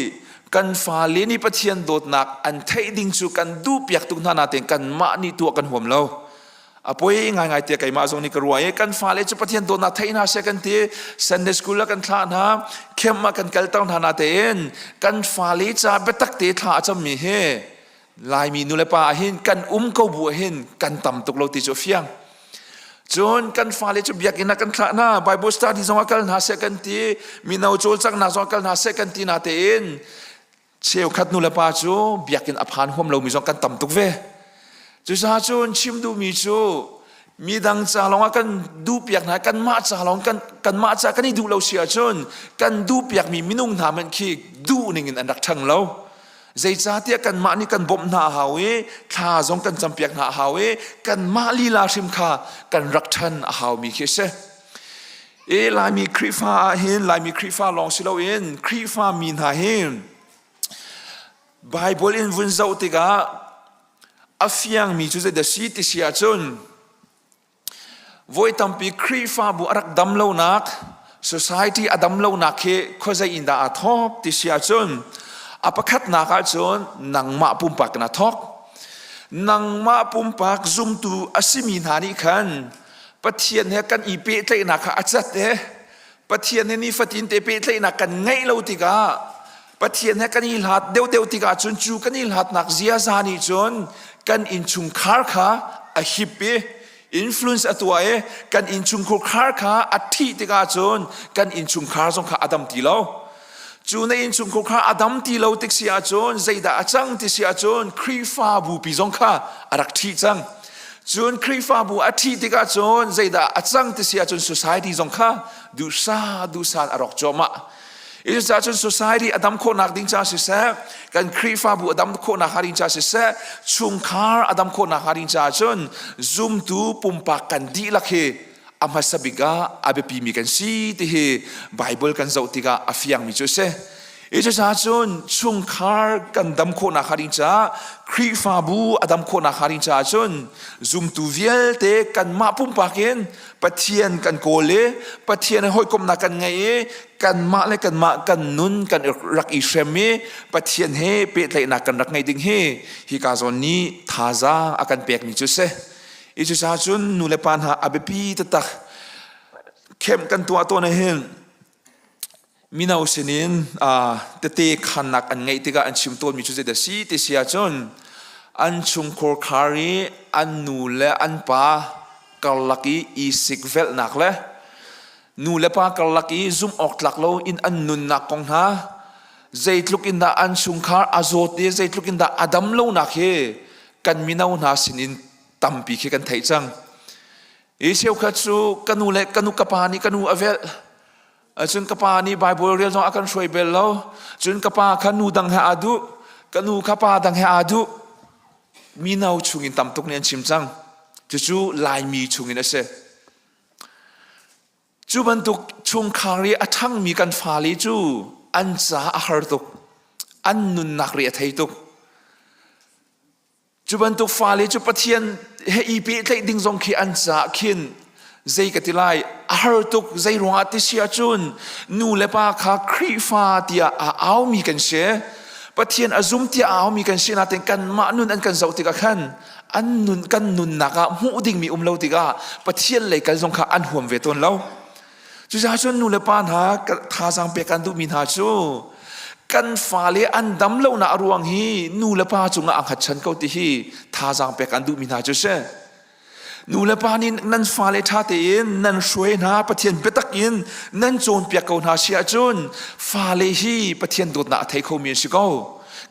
kan fale nih Pathian dawtnak an theih ding cu kan duhpiak tuk hna nain kanmah nih tuah kan huam lo. A poi ngaingai tiah keimah zong nih ka ruah i kan fale cu Pathian dawtnak theih hna seh kan ti Sunday school ah kan thlah hna camp ah kan kalter hna natein kan fale ca biatak te thla a cammi hi Laimi nulepa ah hin kan um ko bu ah hin kan tam tuk lo ti cu a fiang. Cun kan fale cu biakinn ah kan thlah hna, Bible study zong ah kal hna seh kan ti, mino cawlcanghnak zong ah kal hna seh kan ti na tein cheukhat nulepa cu biakinn a phan huam lomi zong kan tam tuk ve. Cucaah cun chim duhmi cu midang ca lawng ah kan duhpiak hna kanmah ca lawng kan kanmah ca kan i duh lo si ahcun kan duhpiakmi minung hna hmanh khi duh ning in an rak ṭhang lo. Zeicahtiah kanmah nih kan bawmh hna a hau i thla zong kan campiak hna a hau i kanmah lila hrim kha kan rak ṭhan a haumi khi a si. E Laimi Khrihfa ah hin Laimi Khrihfa lawng si loin Khrihfa mi hna hi Bible in vun zoh tikah a fiangmi cu zeidah si ti si ahcun Voi tampi Khrihfabu a rak dam lonak, society a dam lonak hi khuazei in dah aa thawk ti si ahcun a pakhatnak ahcun nangmah pumpak in aa thawk. Nangmah pumpak zumtu a simi hna nih khan Pathian he kan i pehtlaihnak kha a cat i Pathian he nifatin te pehtlaihnak kan ngeih lo tikah Pathian he kan i hlat deuhdeuh tikah cun cu kan i hlatnak ziaza nih cun kan innchungkhar kha a hip i influence a tuah i kan innchungkhar khar kha a thih tikah cun kan innchungkhar zong kha a dam ti lo. Cu na innchungkhar kha a dam ti lo tik si ahcun zeidah a cang ti si ahcun Khrihfabu pi zong kha a rak ṭhi cang. Cun Khrihfabu a ṭhih tikah cun zeidah a cang ti si ahcun society zong kha duhsa duhsa a rawk cuahmah. Cucaah cun society a dam khawhnak ding ca siseh, kan Khrihfabu a dam khawhnak hnga ding ca siseh, chungkhar a dam khawhnak hnga ding caah cun zumtu pumpak kan dihlak hi a hmasa bik ah a biapimi kan si ti hi Bible kan zoh tikah a fiangmi cu a si. Cucaah cun chungkhar kan dam khawhnak hnga ding caah Khrihfabu a dam khawhnak hnga ding caah cun zumtu vialte kanmah pumpak in Pathian kan kawl i Pathian he hawikomhnak kan ngei i kanmah le kanmah kan nun kan rak i hrem i Pathian he pehtlaihnak kan rak ngei ding hi hika zawn nih thazaang a kan pekmi cu a si. I cucaah cun nu le pa hna a biapi taktak camp kan tuah tawn ahhin mino sinin tete khannak an ngeih tikah an chim tawnmi cu zeidah si ti si ahcun an chungkhur khar i an nu le an pa karlak i i sikvelhnak le nu le pa karlak i zumh awk tlak lo in an nunnak kong hna zeitluk in dah an chungkhar a zawt i zeitluk in dah a dam lonak hi kan mino hna sinin tampi khi kan theih cang. I cheukhat cu ka nu le ka nu ka pa nih ka nu a velh. Cun ka pa nih Bible rel zong a kan hruai bel lo. Cun ka pa kha nu dang he aa duh. Ka nu kha pa dang he aa duh. Mino chungin tam tuk nih an chim cang. Cucu Laimi chungin a si. Cu bantuk chungkhar i a ṭhangmi kan fale cu an ca a har tuk. An nunnak ri a thei tuk. Cu bantuk fale cu Pathian he i pehtlaih ding zong khi an caah khin zei ka ti lai a har tuk zei ruangah ti si ahcun nu le pa kha Khrihfa tiah a aumi kan si. Pathian a zum tiah a aumi kan si nain kanmah nun an kan zoh tikah khan an nun kan nunnak ah hmuh dingmi um lo tikah Pathian lei kal zong kha an huam ve tawn lo. Cucaah cun nu le pa hna thazaang pek kan duhmi hna cu kan fale an dam lonak a ruang hi nu le pa cungah a hngatchan ko ti hi thazaang pek an duhmi hna cu si. Nu le pa nih nan fale ṭha tein nan hruai hna Pathian biatak in nan cawnpiak ko hna si ahcun fale hi Pathian dawtnak a thei khomi an si ko.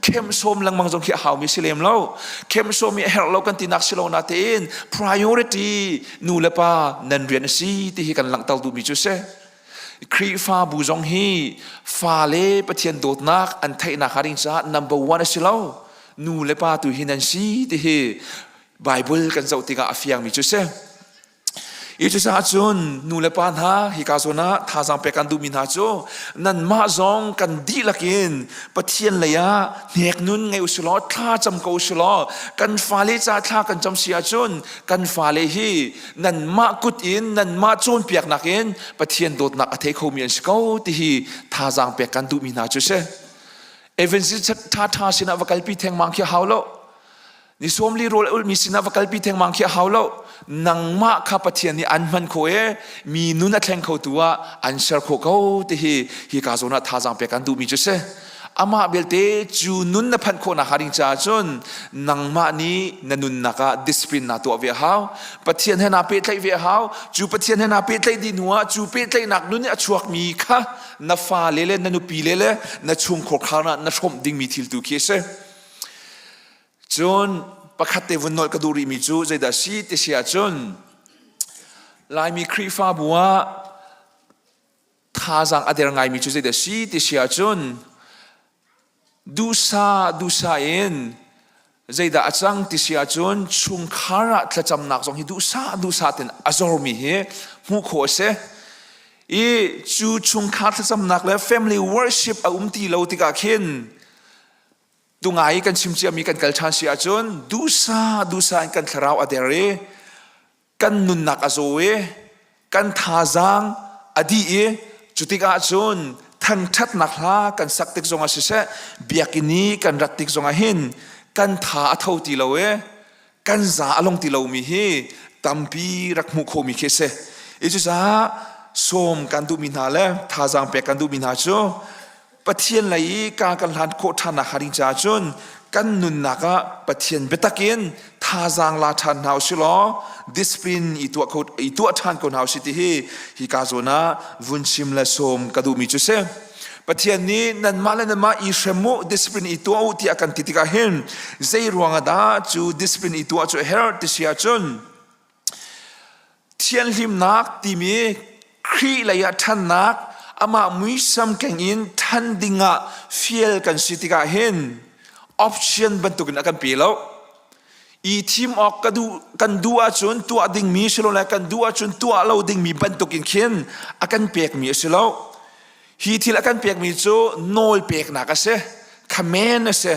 Khemsawm lengmang zong khi a haumi si lem lo. Khemsawm i a herh lo kan tinak si lo natein priority nu le pa nan rian a si ti hi kan langhter duhmi cu si. Khrihfabu zong hi fale Pathian dawtnak an theihnak hnga ding caah number one a si lo. Nu le pa tu hi nan si ti hi Bible kan zoh tikah a fiangmi cu si. I cucaah cun nu le pa hna hika zawn ah thazaang pek kan duhmi hna cu nanmah zong kan dihlak in Pathian lei ah hnek nun ngei u sih law thla cam ko u sih law kan fale ca thla kan cam si ahcun kan fale hi nanmah kut in nanmah cawnpiaknak in Pathian dawtnak a thei khomi an si ko ti hi thazaang pek kan duhmi hna cu si. Evangelist ṭha ṭha sinah va kalpi thengmang khi hau lo. Ni sawmli rawl a ulhmi sinah va kalpi thengmang khi a hau lo. Nangmah kha Pathian nih an hman khawh i mi nun a thleng khotu ah an ser khawh ko ti hi hika zawn ah thazaang pek an duhmi cu si. Amah belte cu nun na phanh khawhnak hnga ding caah cun nangmah nih na nunnak ah discipline naa tuah ve a hau. Pathian he naa pehtlaih ve a hau. Cu Pathian he naa pehtlaih dih hnu ah cu pehtlaihnak nun i a chuakmi kha na fale le na nupi le le na chungkhar khar ah na hrawmh dingmi thil tu khi a si. Cun pakhat te vun nolh ka duh rihmi cu zeidah si ti si ahcun Laimi Khrihfabu ah thazaang a der ngaimi cu zeidah si ti si ahcun duhsah duhsah in zeidah a cang ti si ahcun chungkhar ah thlacamnak zong hi duhsah duhsah ten a zormi hi hmuh khawh a si. I cu chungkhar thlacamnak le family worship a um ti lo tikah khin Tungai i kan chim ciami kan kal ṭhan si ahcun duhsah duhsah in kan thlarau a der i kan nunnak a zaw i kan thazaang a dih i cutikah cun thangṭhatnak hla kan sak tik zongah siseh biakinn i kan rat tik zongah hin kan tha a tho ti lo i kan za a long ti lomi hi tampi rak hmuh khawhmi khi a si. I cucaah sawm kan duhmi hna le thazaang pek kan duhmi hna cu Pathian lei i ka kan hlan khawh ṭhannak hnga ding caah cun kan nunnak ah Pathian biatak in thazaang la ṭhan hna usih law discipline i tuah kho i tuah ṭhan ko hna usih ti hi hi ka zawn ah vun chim le sawm ka duhmi cu si. Pathian nih nanmah le nanmah i hrem u discipline i tuah u tiah kan ti tikah hin zei ruang ah dah cu discipline i tuah cu a herh ti si ahcun Thianhlimnak timi Khrih lei ah ṭhannak amah muisam keng in ṭhan dingah fial kan si tikah hin option bantukin a kan pe lo. I thim awk ka duh, kan duh ahcun tuah dingmi silole kan duh ahcun tuah lo dingmi bantukin khin a kan pekmi a si lo. Hi thil a kan pekmi cu nawl peknak a si, command a si,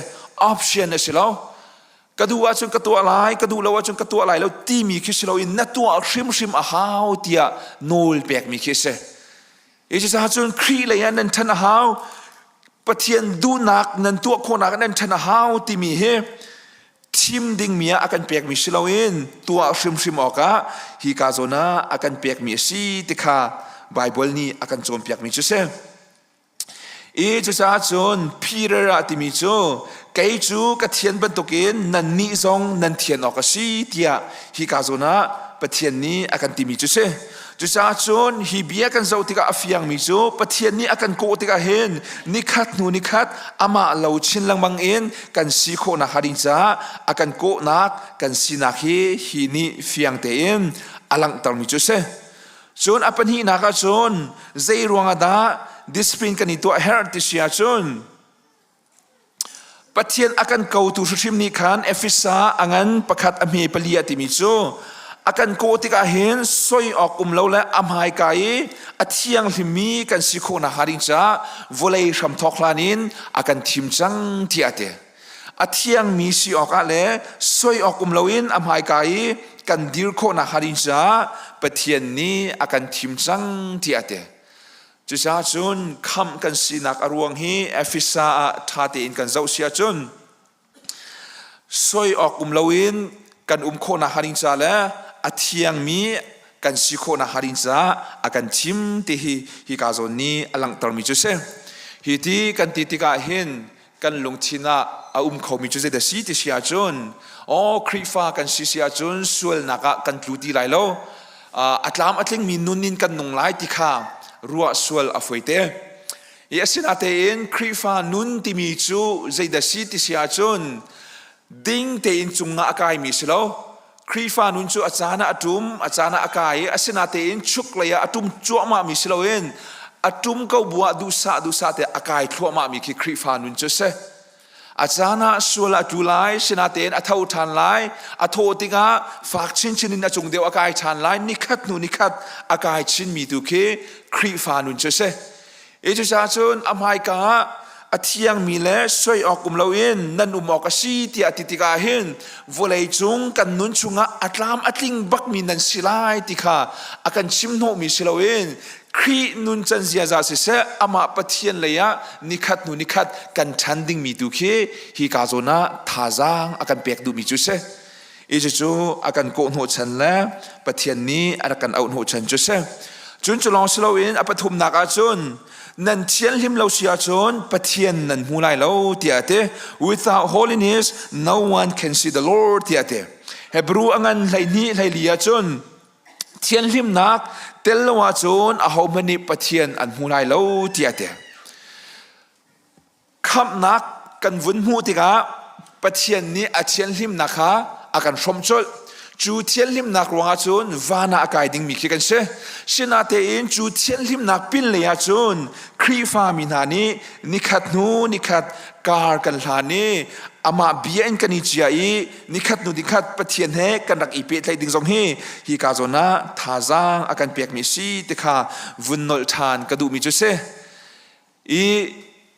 option a si lo. Ka duh ahcun ka tuah lai, ka duh lo ahcun ka tuah lai lo timi khi si loin na tuah hrimhrim a hau tiah nawl pekmi khi a si. Hi cucaah cun Khrih lei ah nan ṭhan a hau, Pathian duhnak nan tuah khawhnak ah nan ṭhan a hau timi hi thim dingmi ah a kan pekmi si loin tuah hrimhrim awkah hi ka zawn ah a kan pekmi a si ti kha Baibal nih a kan cawnpiakmi cu a si. I cucaah cun Peter ah timi cu kei cu ka thian bantukin nannih zong nan thian awk a si tiah hika zawn ah Pathian nih a kan timi cu si. Cucaah cun hi bia kan zoh tikah a fiangmi cu Pathian nih a kan kawh tikah hin nikhat hnu nikhat amah lo chin lengmang in kan si khawhnak hnga ding caah a kan kawhnak kan sinak hi hi nih fiang tein a langhtermi cu a si. Cun a pahnihnak ah cun zei ruangah dah discipline kan i tuah herh ti si ahcun Pathian a kan kotu hrimhrim nih khan Efesa a ngan pakhat a hme pali a timi cu a kan kawh tikah hin soi awk um lo le a hmaika i a thianghlimmi kan si khawh nakhnga ding caah vawlei hramthawk hlan in a kan thim cang tiah a ti. A thiangmi si awkah le soi awk um loin a hmaika i kan dir khawh nakhnga ding caah Pathian nih a kan thim cang tiah a ti. Cucaah cun khamh kan sinak a ruang hi Efesa ah ṭha tein kan zoh si ahcun soi awk um loin kan um khawh nakhnga ding ca le a thiangmi kan si khawh nakhnga ding caah a kan thim ti hi hika zawn nih a langhtermi cu si. Hi ti kan ti tikah hin kan lungthin ah a um khomi cu zeidah si ti si ahcun aw Khrihfa kan si si ahcun sualnak ah kan tlu ti lai lo a tlam a tlingmi nun in kan nung lai ti kha ruah sual a fawi te. I asinatein Khrihfa nun timi cu zeidah si ti si ahcun ding tein cungah a kaimi si lo. Khrihfa nun cu a caan ah a ṭum, a caan ah a kai i asinatein chuklei ah a ṭum cuahmahmi si loin a ṭum ko bu ah duhsah duhsah te a kai thluahmahmi khi Khrihfa nun cu a si. A caan ah sual a tlu lai, sinatein a tho ṭhan lai. A thawh tikah fak chinchin in a cung deuh a kai ṭhan lai. Nikhat hnu nikhat a kai chinmi tu khi Khrihfa nun cu a si. I cucaah cun a hmaika ah a thiangmi le soi awk um loin nan um awk a si tiah ti tikah hin vawlei cung kan nun chungah a tlam a tling bakmi nan si lai ti kha a kan chim hnawhmi si loin Khrih nuncan ziaza siseh amah Pathian lei ah nikhat hnu nikhat kan ṭhan dingmi tu khi hi ka zawn ah thazaang a kan pek duhmi cu si. I cucu a kan kawh hnawhchan le Pathian nih a rak kan auh hnawhchan cu si. Cun cu lawng si loin a pathumnak ahcun nan thianhlim lo si ahcun Pathian nan hmu lai lo tiah a ti. Without holiness no one can see the Lord tiah a ti. Hebrew a ngan 12 12 ahcun thianhlimnak tel lo ahcun ahohmanh nih Pathian an hmu lai lo tiah a ti. Khamhnak kan vun hmuh tikah Pathian nih a thianhlimnak kha a kan hrawmh colh. Cu thianhlimnak ruangah cun van ah a kai dingmi khi kan si. Sinatein cu thianhlimnak pinlei ah cun Khrihfa mi hna nih nikhat hnu nikhat kar kan hlan i amah bia in kan i cia i nikhat hnu nikhat Pathian he kan rak i pehtlaih ding zong hi hi ka zawn ah thazaang a kan pekmi si ti kha vun nolh ṭhan ka duhmi cu si. I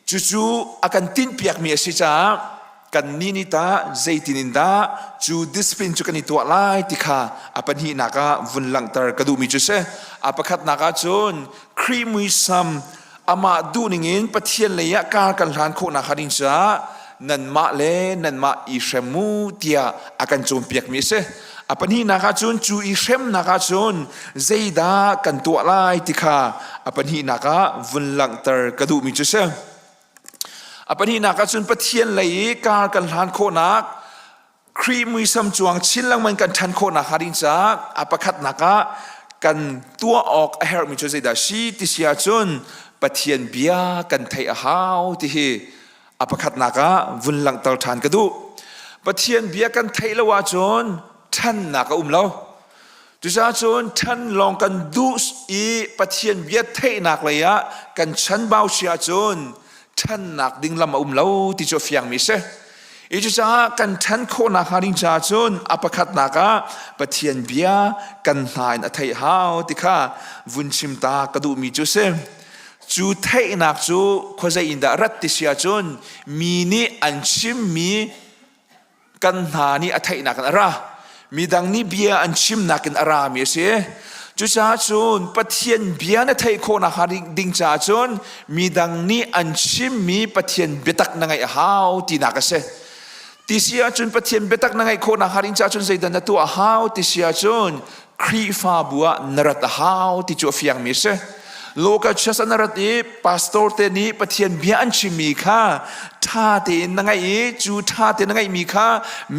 cucu a kan tinhpiakmi a si caah kan nih nih tah zeitin in dah cu discipline cu kan i tuah lai ti kha a pahnihnak ah vun langhter ka duhmi cu si. A pakhatnak ah cun Khrih muisam amah duhning in Pathian lei ah kar kan hlan khawhnak hnga ding caah nanmah le nanmah i hrem mu tiah a kan cawnpiakmi a si. A pahnihnak ah cun cu i hremnak ah cun zeidah kan tuah lai ti kha a pahnihnak ah vun langhter ka duhmi cu si. A pahnihnak ah cun Pathian lei i kar kan hlan khawhnak Khrih muisam cuang chin lengmang kan ṭhan khawhnak hnga ding caah a pakhatnak ah kan tuah awk a herhmi cu zeidah si ti si ahcun Pathian bia kan theih a hau ti hi a pakhatnak ah vun langhter ṭhan ka duh. Pathian bia kan theih lo ahcun ṭhannak a um lo. Cucaah cun ṭhan lawng kan duh i Pathian bia theihnak lei ah kan chanbau si ahcun ṭhannak ding lam a um lo ti cu a fiangmi a si. I cucaah kan ṭhan khawhnak hnga ding caah cun a pakhatnak ah Pathian bia kan hna in a theih hau ti kha vun chim ta ka duhmi cu a si. Cu theihnak cu khuazei in dah rat ti si ahcun mi nih an chimmi kan hna nih a theihnak in a ra. Midang nih bia an chimnak in a rami a si. Cucaah cun Pathian bia na theih khawhnak hnga ding caah cun midang nih an chimmi Pathian biatak na ngaih a hau tinak a si. Ti si ahcun Pathian biatak na ngaih khawhnak hnga ding caah cun zeidah na tuah a hau ti si ahcun Khrihfabu ah na rat a hau ti cu a fiangmi a si. Local church ah na rat i pastor te nih Pathian bia an chimmi kha ṭha tein na ngaih i cu ṭha tein na ngaihmi kha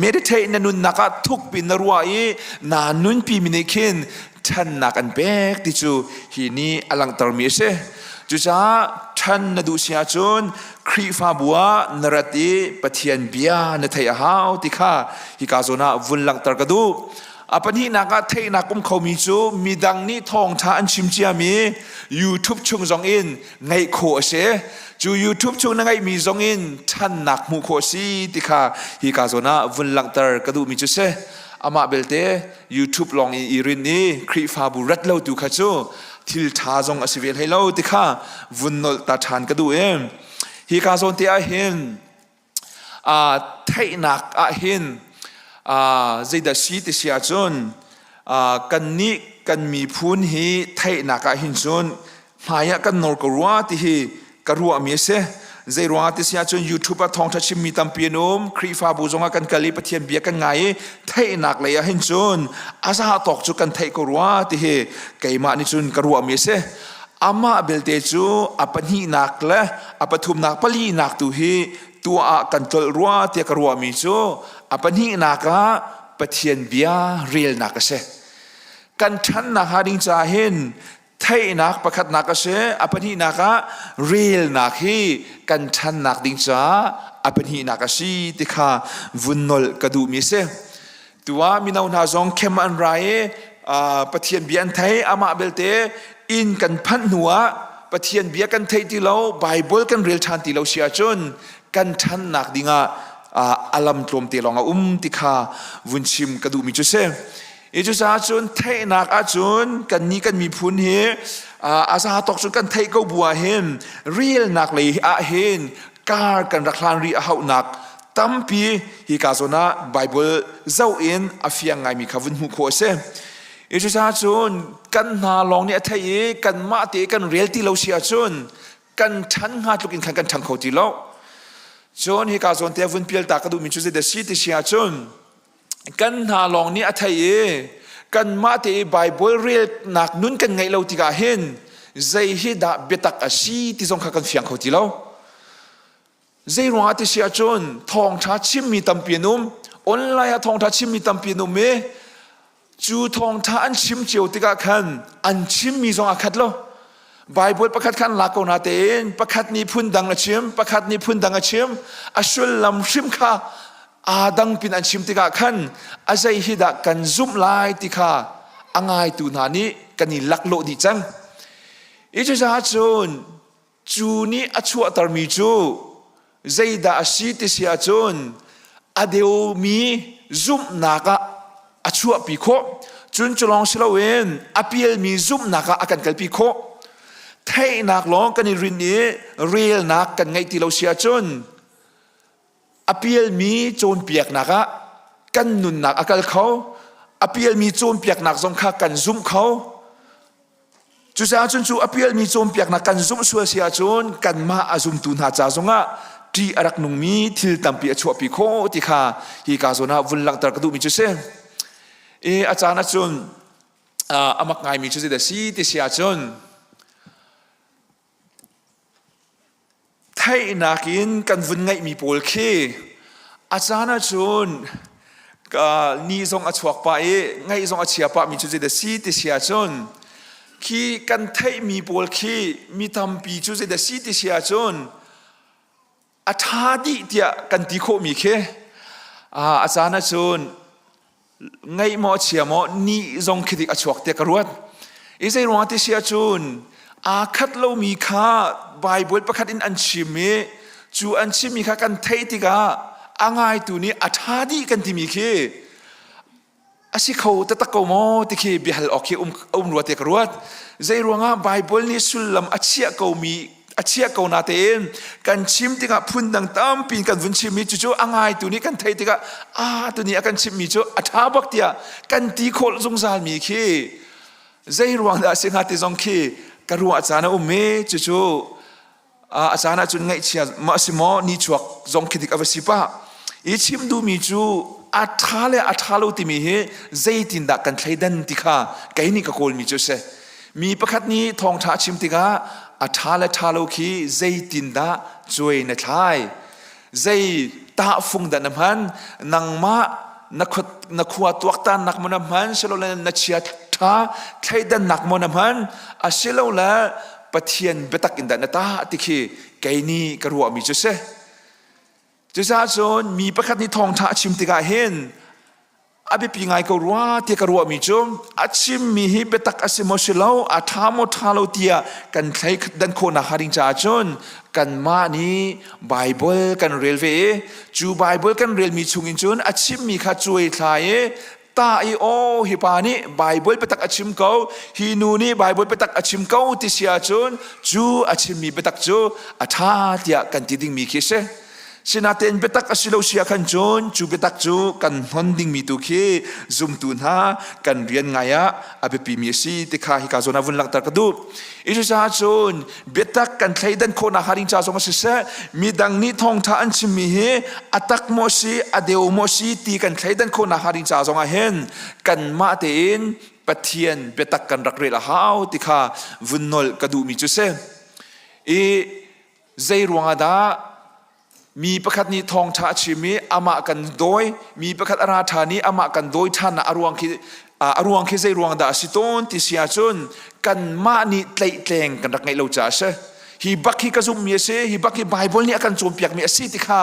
meditate na nunnak ah thukpi na ruah i naa nunpi mi nih khin ṭhannak an pek ti cu hi nih a langhtermi a si. Cucaah ṭhan na duh si ahcun Khrihfabu ah na rat i Pathian bia na theih a hau ti kha hika zawn ah vun langhter ka duh. A pahnihnak ah theihnak um khomi cu midang nih thawngṭha an chim ciami YouTube chung zong in ngaih khawh a si. Cu YouTube chung na ngaihmi zong in ṭhannak hmuh khawh a si ti kha hi ka zawn ah vun langhter ka duhmi cu si. Amah belte YouTube lawng in i rin i Khrihfabu rat lo tu kha cu thil ṭha zong a si ve hlei lo ti kha vun nolh ta ṭhan ka duh i hi ka zawn te ah hin theihnak ah hin zeidah si ti si ahcun kannih kan miphun hi theihnak ah hin cun hmai ah kan nor ko rua ti hi ka ruahmi a si. Zei ruangah ti si ahcun YouTube ah thawngṭha chimmi tampi an um, Khrihfabu zongah kan kal i Pathian bia kan ngai i theihnak lei ah hin cun a za tawk cu kan theih ko rua ti hi keimah nih cun ka ruahmi a si. Amah belte cu a pahnihnak le a pathumnak palinak tu hi tuah ah kan tlolh rua tiah ka ruahmi cu a pahnihnak ah Pathian bia relnak a si. Kan ṭhannak hnga ding caah hin theihnak pakhatnak a si a pahnihnak ah relnak hi kan ṭhannak ding caah a pahnihnak a si ti kha vun nolh ka duhmi a si tu ah mino hna zong khem an ra i Pathian bia an thei amah belte inn kan phanh hnu ah Pathian bia kan thei ti lo Bible kan rel ṭhan ti lo si ahcun kan ṭhannak dingah a lam tlawmte lawng a um ti kha vun chim ka duhmi cu si I cucaah cun theihnak ahcun kannih kan miphun hi a za tawk cun kan theih ko bu ah hin relnak lei ah hin kar kan rak hlan rih a hauhnak tampi hi ka zawn ah Bible zoh in a fiang ngaimi kha vun hmuh khawh a si. I cucaah cun kan hna lawng nih a theih i kanmah te kan rel ti lo si ahcun kan ṭhan hnga tluk in khan kan ṭhang kho ti lo. Cun hi ka zawn te vun pial ta ka duhmi cu zeidah si ti si ahcun kan hna lawng nih a thei i kanmah te i Bible relnak nun kan ngeih lo tikah hin zei hi dah biatak a si ti zong kha kan fiang kho ti lo. Zei ruangah ti si ahcun thawngṭha chimmi tampi an um, online ah thawngṭha chimmi tampi an um i cu thawngṭha an chim cio tikah khan an chimmi zong aa khat lo. Bible pakhat khan lak ko na tein pakhat nih phun dang a chim, pakhat nih phun dang a chim, a sullam hrim kha aa dang pin an chim tikah khan a zei hi dah kan zumh lai ti kha a ngaitu hna nih kan i laklawh dih cang. I cucaah cun cu nih a chuahtermi cu zeidah a si ti si ahcun a deumi zumhnak ah a chuahpi khawh. Cun cu lawng si loin a pialmi zumhnak ah a kan kalpi khawh. Theihnak lawng kan i rin i relnak kan ngeih ti lo si ahcun a pialmi cawnpiaknak ah kan nunnak a kal kho a pialmi cawnpiaknak zong kha kan zumh kho cucaah cun cu a pialmi cawnpiaknak kan zumh sual si ahcun kanmah a zumtu hna ca zongah ṭih a rak nungmi thil tampi a chuahpi khawh ti kha hi ka zawn ah vun langhter ka duhmi cu si i a caan ahcun a mak ngaimi cu zeidah si ti si ahcun Theihnak in kan vun ngeihmi pawl khi a caan ahcun ni zong a chuak pah i ngaih zong a chia pahmi cu zeidah si ti si ahcun khi kan theihmi pawl khi mi tampi cu zeidah si ti si ahcun a ṭha dih tiah kan ti khawhmi khi a caan ahcun ngaih maw chia maw ni zong khi dik a chuak tiah ka ruat i zei ruangah ti si ahcun aa khat lomi kha Bible pakhat in an chim i cu an chimmi kha kan theih tikah a ngaitu nih a ṭha dih kan timi khi a si kho taktak ko maw ti khi biahal awk khi um, um rua te ka ruat zei ruangah Bible nih sullam a chiah komi a chiah ko na tein kan chim tikah phundang tampi in kan vun chimmi cucu a ngaitu nih kan theih tikah a tu nih a kan chimmi cu a ṭha bak tiah kan ti khawh zungzalmi khi zei ruang dah a si hnga ti zong khi ka ruah caan a um i cucu a caan ahcun ngaihchia ma si maw nichuak zong khi dik a va si pah i chim duhmi cu a ṭha le a ṭha lo timi hi zeitindah kan thleidan ti kha kei nih ka kawlmi cu a si Mi pakhat nih thawngṭha a chim tikah a ṭha le ṭha lo khi zeitindah cuai na thlai? Zei tahfung dah na hman? Nangmah na khua, na khua tuaktannak maw na hman? Silole na chia ṭha thleidannak maw na hman? Asilole Pathian biatak in dah na tah ti khi kei nih ka ruahmi cu si. Cucaah cun mi pakhat nih thawngṭha a chim tikah hin a biapi ngai ko rua tiah ka ruahmi cu a chimmi hi biatak a si maw si lo a ṭha maw ṭha lo tiah kan thlei dan khawhnak hnga ding caah cun kanmah nih Baibal kan rel ve i cu Baibal kan relmi chungin cun a chimmi kha cuai thlai i Ta i aw hi pa nih Bible biatak a chim ko, hi nu nih Bible biatak a chim ko ti si ahcun cu a chimmi biatak cu a ṭha tiah kan ti dingmi khi a si. Sinain biatak a si lo si ah khan cun cu biatak cu kan hnon dingmi tu khi zumtu hna kan rian ngai ah a biapimi a si ti kha hika zawn ah vun langhter ka duh. Cucaah cun biatak kan thleidan khawhnak hnga ding ca zong ah siseh midang nih thawngṭha an chimmi hi a tak maw si a deu maw si ti kan thleidan khawhnak hnga ding ca zong ah hin kanmah tein Pathian biatak kan rak rel a hau ti kha vun nolh ka duhmi cu si. I Zei ruangah dah mi pakhat nih thawngṭha a chim i amah kan dawi, mi pakhat a ra ṭhan i amah kan dawi ṭhannak a ruang khi zei ruang dah a si tawn ti si ahcun kanmah nih tlaihtleng kan rak ngeih lo caah a si. Hi bak hi ka zumhmi a si, hi bak hi Baibal nih a kan cawnpiakmi a si ti kha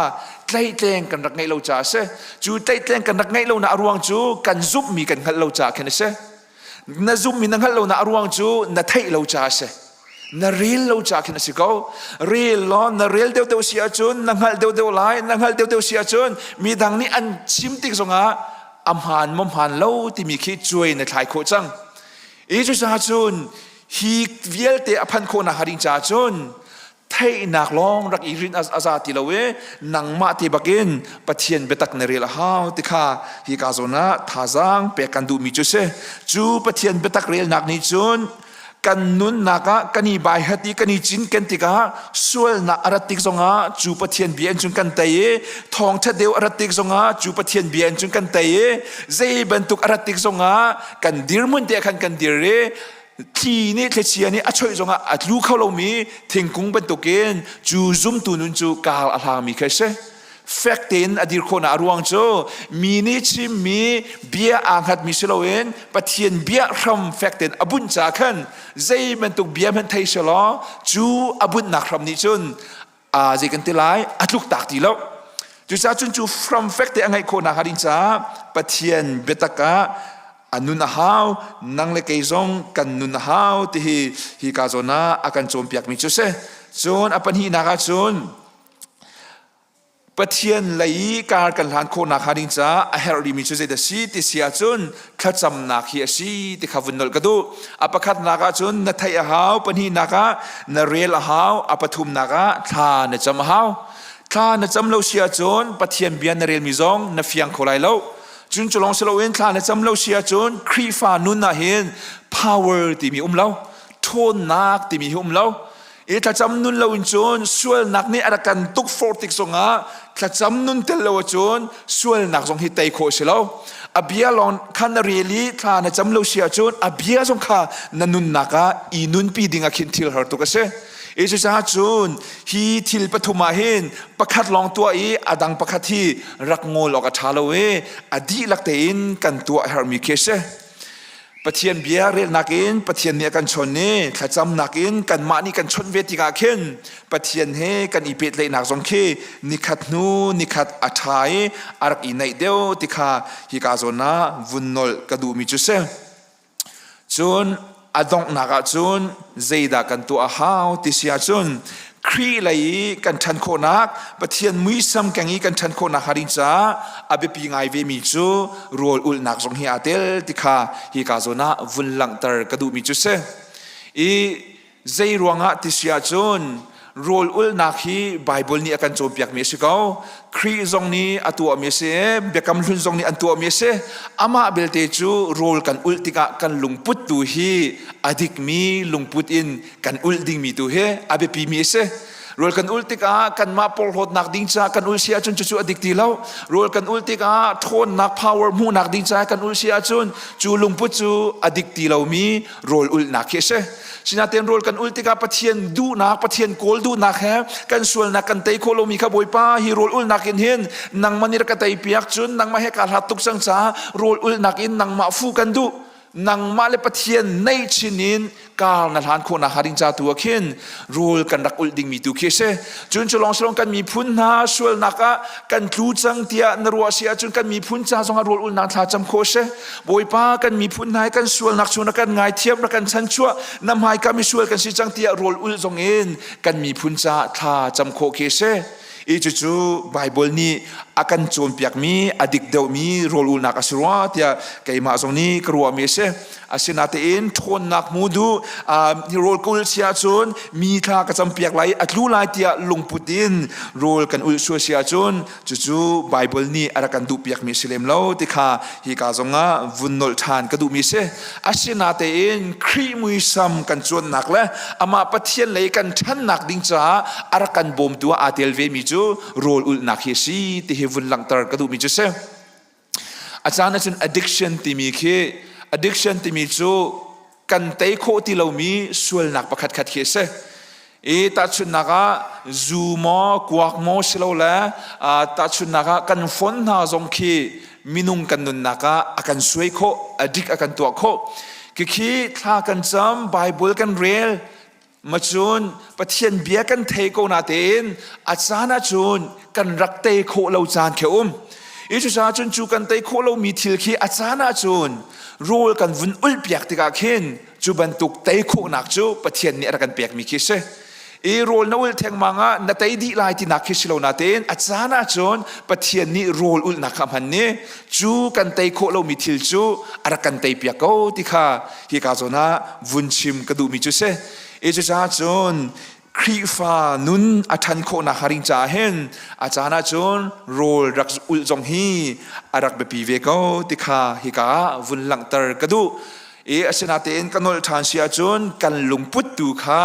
tlaihtleng kan rak ngeih lo caah a si. Cu tlaihtleng kan rak ngeih lonak a ruang cu kan zumhmi kan hngalh lo caah khin a si. Na zumhmi na hngalh lonak a ruang cu na theih lo caah a si. Na rel lo caah khin a si ko. Rel law na rel deuhdeuh si ahcun na hngalh deuhdeuh lai, na hngalh deuhdeuh si ahcun midang nih an chim tik zongah a hmaan maw hmaan lo timi khi cuai na thlai khawh cang. I cucaah cun hi vialte a phanh khawhnak hnga ding caah cun theihnak lawng rak i rinh a za ti lo i nangmah te bakin Pathian biatak na rel a hau ti kha hi ka zawn ah thazaang pek kan duhmi cu si. Cu Pathian biatak relnak nih cun kan nunnak ah kan i baihat i kan i cinken tikah sualnak a rat tik zongah cu Pathian bia in cun kan tei i thawngṭha deu a rat tik zongah cu Pathian bia in cun kan tei i zei bantuk a rat tik zongah kan dirhmun te ah khan kan dir i thli nih thlichia nih a choih zongah a tlu kho lomi thingkung bantukin cu zumtu nun cu kar a hlangmi khi a si. Fek tein a dir khawhnak a ruang cu mi nih chimmi bia aa hngatmi si loin Pathian bia hram fek tein a bunh caah khan zei bantuk bia hmanh thei selaw cu a bunhnak hram nih cun zei kan ti lai a tluktak ti lo. Cucaah cun cu hram fek te a ngeih khawhnak hnga ding caah Pathian biatak ah a nun a hau, nang le kei zong kan nun a hau ti hi hi ka zawn ah a kan cawnpiakmi cu si. Cun a pahnihnak ah cun Pathian lei i kar kan hlan khawhnak hnga ding caah a herh rihmi cu zeidah si ti si ahcun thlacamnak hi a si ti kha vun nolh ka duh. A pakhatnak ah cun na theih a hau, pahnihnak ah na rel a hau, a pathumnak ah thla na cam a hau. Thla na cam lo si ahcun Pathian bia na relmi zong na fiang kho lai lo. Cun cu lawng si loin thla na cam lo si ahcun Khrihfa nun ah hin power timi um lo, ṭhawnnak timi hi um lo. I thlacam nun lo in cun sualnak nih a rak kan tukforh tik zongah thlacam nun tel lo ahcun sualnak zong hi tei khawh a si lo. A bia lawng kha na rel i thla na cam lo si ahcun a bia zong kha na nunnak ah i nunpi ding ah khin thil har tuk a si. I cucaah cun hi thil pathum ah hin pakhat lawng tuah i a dang pakhat hi rak ngawl awk a ṭha lo i a dihlak tein kan tuah a herhmi khi a si. Pathian bia relnak in Pathian nih a kan chawnh i thlacamnak in kanmah nih kan chawnh ve tikah khin Pathian he kan i pehtlaihnak zong khi nikhat hnu nikhat a ṭha i a rak i naih deuh ti kha hika zawn ah vun nolh ka duhmi cu si. Cun a donghnak ah cun zeidah kan tuah a hau ti si ahcun Khrih lei i kan ṭhan khawhnak, Pathian muisam keng i kan ṭhan khawhnak hnga ding caah a biapi ngai vemi cu rawl ulhnak zong hi aa tel ti kha hika zawn ah vun langhter ka duhmi cu si. I zei ruangah ti si ahcun rawl ulhnak hi Baibal nih a kan cawnpiakmi a si ko. Khrih zong nih a tuahmi a si, Biakam Hlun zong nih an tuahmi a si. Amah belte cu rawl kan ulh tikah kan lungput tu hi a dikmi lungput in kan ulh dingmi tu hi a biapimi a si. Rawl kan ulh tikah kanmah porhlawtnak ding caah kan ulh si ahcun cucu a dik ti lo. Rawl kan ulh tikah ṭhawnnak power hmuhnak ding caah kan ulh si ahcun cu lungput cu a dik ti lomi rawl ulhnak khi a si. Sinain rawl kan ulh tikah Pathian duhnak, Pathian kawl duhnak he kan sualnak kan tei khawh lomi kha Bawipa hi rawl ulhnak in hin nangmah nih rak ka tei piak cun nangmah he kaa hlat tuk cang caah rawl ulhnak in nangmah fuh kan duh. Nangmah le Pathian neih chin in kar na hlan khawhnak hnga ding ca tu ah khin rawl kan rak ulh dingmi tu khi a si. Cun cu lawng si lawng kan miphun hna sualnak ah kan tlu cang tiah na ruah si ahcun kan miphun ca zongah rawl ulhnak thla cam khawh a si. Bawipa kan miphun hna kan sualnak chung na kan ngaithiam na kan chanchuah na hmaika misual kan si cang tiah rawl ulh zong in kan miphun ca thla cam khawh khi a si. I cucu Bible nih a kan cawnpiakmi a dik deuhmi rawl ulnak a si rua tiah keimah zong nih ka ruahmi a si. Asinatein ṭhawnnak hmu duh rawl ka ulh si ahcun mi thla ka campiak lai a tlu lai tiah lungput in rawl kan ulh sual si ahcun cucu Baibal nih a rak kan duhpiakmi a si lem lo ti kha hika zongah vun nolh ṭhan ka duhmi a si. Asinatein Khrih muisam kan cuannak le amah Pathian lei kan ṭhannak ding caah a rak kan bawmtu ah aa tel vemi cu rawl ulhnak hi a si ti hi vun langhter ka duhmi cu si. A caan ahcun addiction timi khi addiction timi cu kan tei khawh ti lomi sualnak pakhat khat khi a si. I tahchunhnak ah zu maw kuak maw silole tahchunhnak ah kan phone hna zong khi minung kan nunnak ah a kan suai khawh, addict a kan tuah khawh. Khikhi thla kan cam, Bible kan rel, Macun Pathian bia kan thei ko natein a caan ahcun kan rak tei khawh lo caan khi um. I cucaah cun cu kan tei khawh lomi thil khi a caan ahcun rawl kan vun ulh piak tikah khin cu bantuk tei khawhnak cu Pathian nih a rak kan pekmi khi si. I rawl na ulh thengmang ah na tei dih lai tinak khi si lo natein a caan ahcun Pathian nih rawl ulhnak kha a hman i cu kan tei khawh lomi thil cu a rak kan tei piak ko ti kha hika zawn ah vun chim ka duhmi cu si i cucaah cun Khrihfa nun a ṭhan khawhnak hnga ding caah hin a caan ah cun rawl rak ulh zong hi a rak biapi ve ko ti kha hika ah vun langhter ka duh i asinatein ka nolh ṭhan si ahcun kan lungput tu kha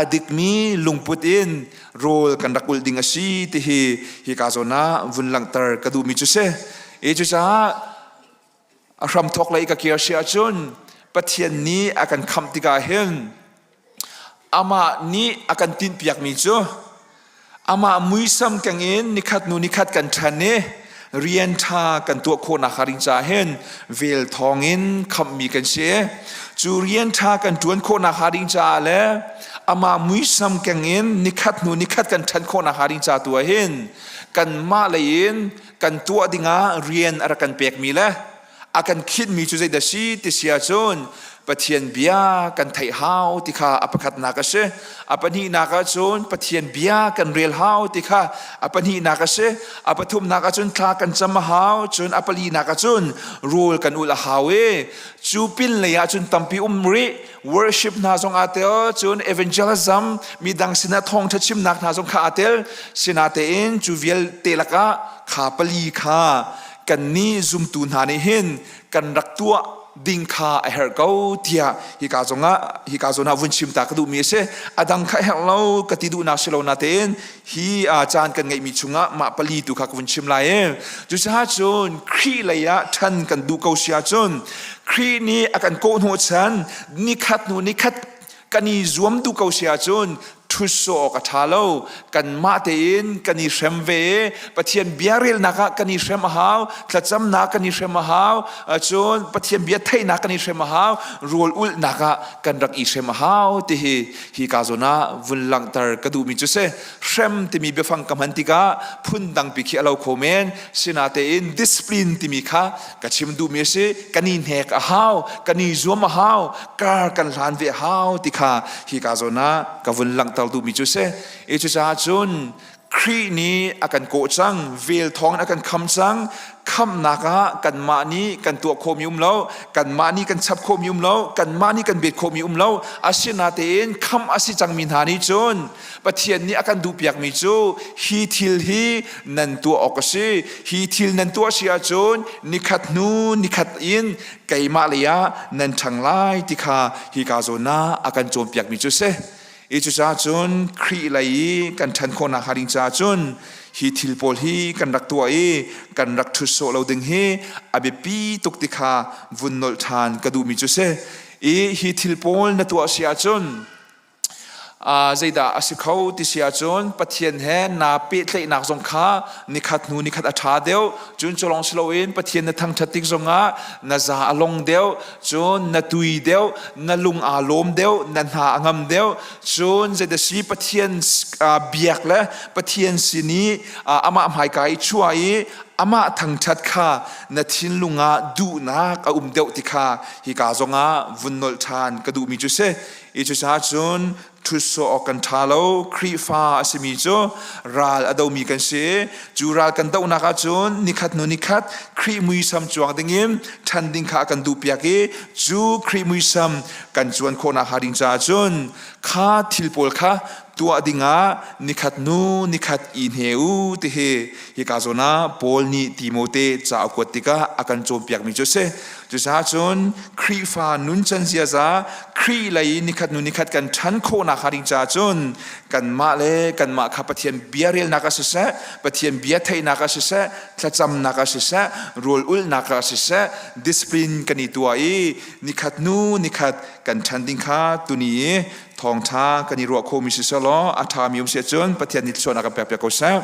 a dikmi lungput in rawl kan rak ulh ding a si ti hi hika zawn ah vun langhter ka duhmi cu si i cucaah A hramthawk lei ka kir si ahcun Pathian nih a kan khamh tikah hin amah nih a kan tinhpiakmi cu amah muisam keng in nikhat hnu nikhat kan ṭhan i rian ṭha kan tuah khawhnak hnga ding caah hin vel thawngin khamhmi kan si. Cu rian ṭha kan ṭuan khawhnak hnga ding caah le amah muisam keng in nikhat hnu nikhat kan ṭhan khawhnak hnga ding ca tu ah hin kanmah lei in kan tuah dingah rian a rak kan pekmi le a kan khinhmi cu zeidah si ti si ahcun Pathian bia kan theih hau ti kha a pakhatnak a si. A pahnihnak ahcun Pathian bia kan rel hau ti kha a pahnihnak a si. A pathumnak ahcun thla kan cam a hau, cun a palinak ahcun rawl kan ulh a hau i cu pin lei ahcun tampi um rih worship hna zong aa tel cun evangelism midang sinah thawngṭha chimnak hna zong kha aa tel sinatein cu vialte lakah kha pali kha kannih zumtu hna nih hin kan rak tuah ding kha a herh ko tiah hika zongah hika zawn ah vun chim ta ka duhmi a si a dang kha herh lo ka ti duhnak si lo natein hi caan kan ngeihmi chungah mah pali tu kha ka vun chim lai i cucaah cun Khrih lei ah ṭhan kan duh ko si ahcun Khrih nih a kan kawhhnawh chan nikhat hnu nikhat kan i zuam duh ko si ahcun ṭhut sawh awk a ṭha lo kanmah tein kan i hrem ve Pathian bia relnak ah kan i hrem a hau thlacamnak kan i hrem a hau cun Pathian bia theihnak kan i hrem a hau rawl ulhnak ah kan rak i hrem a hau ti hi hi ka zawn ah vun langhter ka duhmi cu si hrem timi biafang ka hman tikah phundang pi khi a lo kho men sinatein discipline timi kha ka chim duhmi a si kan i hnek a hau kan i zuam a hau kar kan hlan ve a hau ti kha hi ka zawn ah ka vun langhter duhmi cu si i cucaah cun Khrih nih a kan kawh cang vel thawng in a kan kham cang khamnak ah kanmah nih kan tuah khawhmi um lo kanmah nih kan chap khawhmi um lo kanmah nih kan bet khawhmi um lo asinatein kham a si cangmi hna nih cun Pathian nih a kan duhpiakmi cu hi thil hi nan tuah awk a si hi thil nan tuah si ahcun nikhat hnu nikhat in keimah lei ah nan ṭhang lai ti kha hika zawn ah a kan cawnpiakmi cu a si i cucaah cun Khrih lei i kan ṭhan khawhnak hnga ding caah cun hi thil pawl hi kan rak tuah i kan rak ṭhut sawh lo ding hi a biapi tuk ti kha vun nolh ṭhan ka duhmi cu si i hi thil pawl na tuah si ahcun zeidah a si kho ti si ahcun Pathian he naa pehtlaihnak zong kha nikhat hnu nikhat a ṭha deuh cun cu lawng si loin Pathian na thangṭhat tik zongah na za a long deuh cun na tui deuh na lung aa lawm deuh na hna a ngam deuh cun zeidah si Pathian biak le Pathian sin i amah hmaika i chuah i amah thangṭhat kha na thinlung ah duhnak a um deuh ti kha hika zongah vun nolh ṭhan ka duhmi cu si. I cucaah cun ṭhut sawh awk kan ṭha lo. Khrihfa a simi cu ral a domi kan si. Cu ral kan dohnak ahcun nikhat hnu nikhat Khrih muisam cuang dingin ṭhan ding kha a kan duhpiak i cu Khrih muisam kan cuan khawhnak hnga ding caah cun kha thil pawl kha tuah dingah nikhat hnu nikhat i hne u ti hi hika zawn ah Paul nih Timote ca a kuat tikah a kan cawnpiakmi cu a si. Cucaah cun Khrihfa nuncan ziaza Khrih lei nikhat hnu nikhat kan ṭhan khawhnak hnga ding caah cun kanmah le kanmah kha Pathian bia relnak ah siseh, Pathian bia theihnak ah siseh, thlacamnak ah siseh, rawl ulhnak ah siseh, discipline kan i tuah i nikhat hnu nikhat kan ṭhan ding kha tuni i thawngṭha kan i ruah khomi si selaw a ṭhami um si ahcun Pathian nih thluachuahnak kan pekpiak ko seh.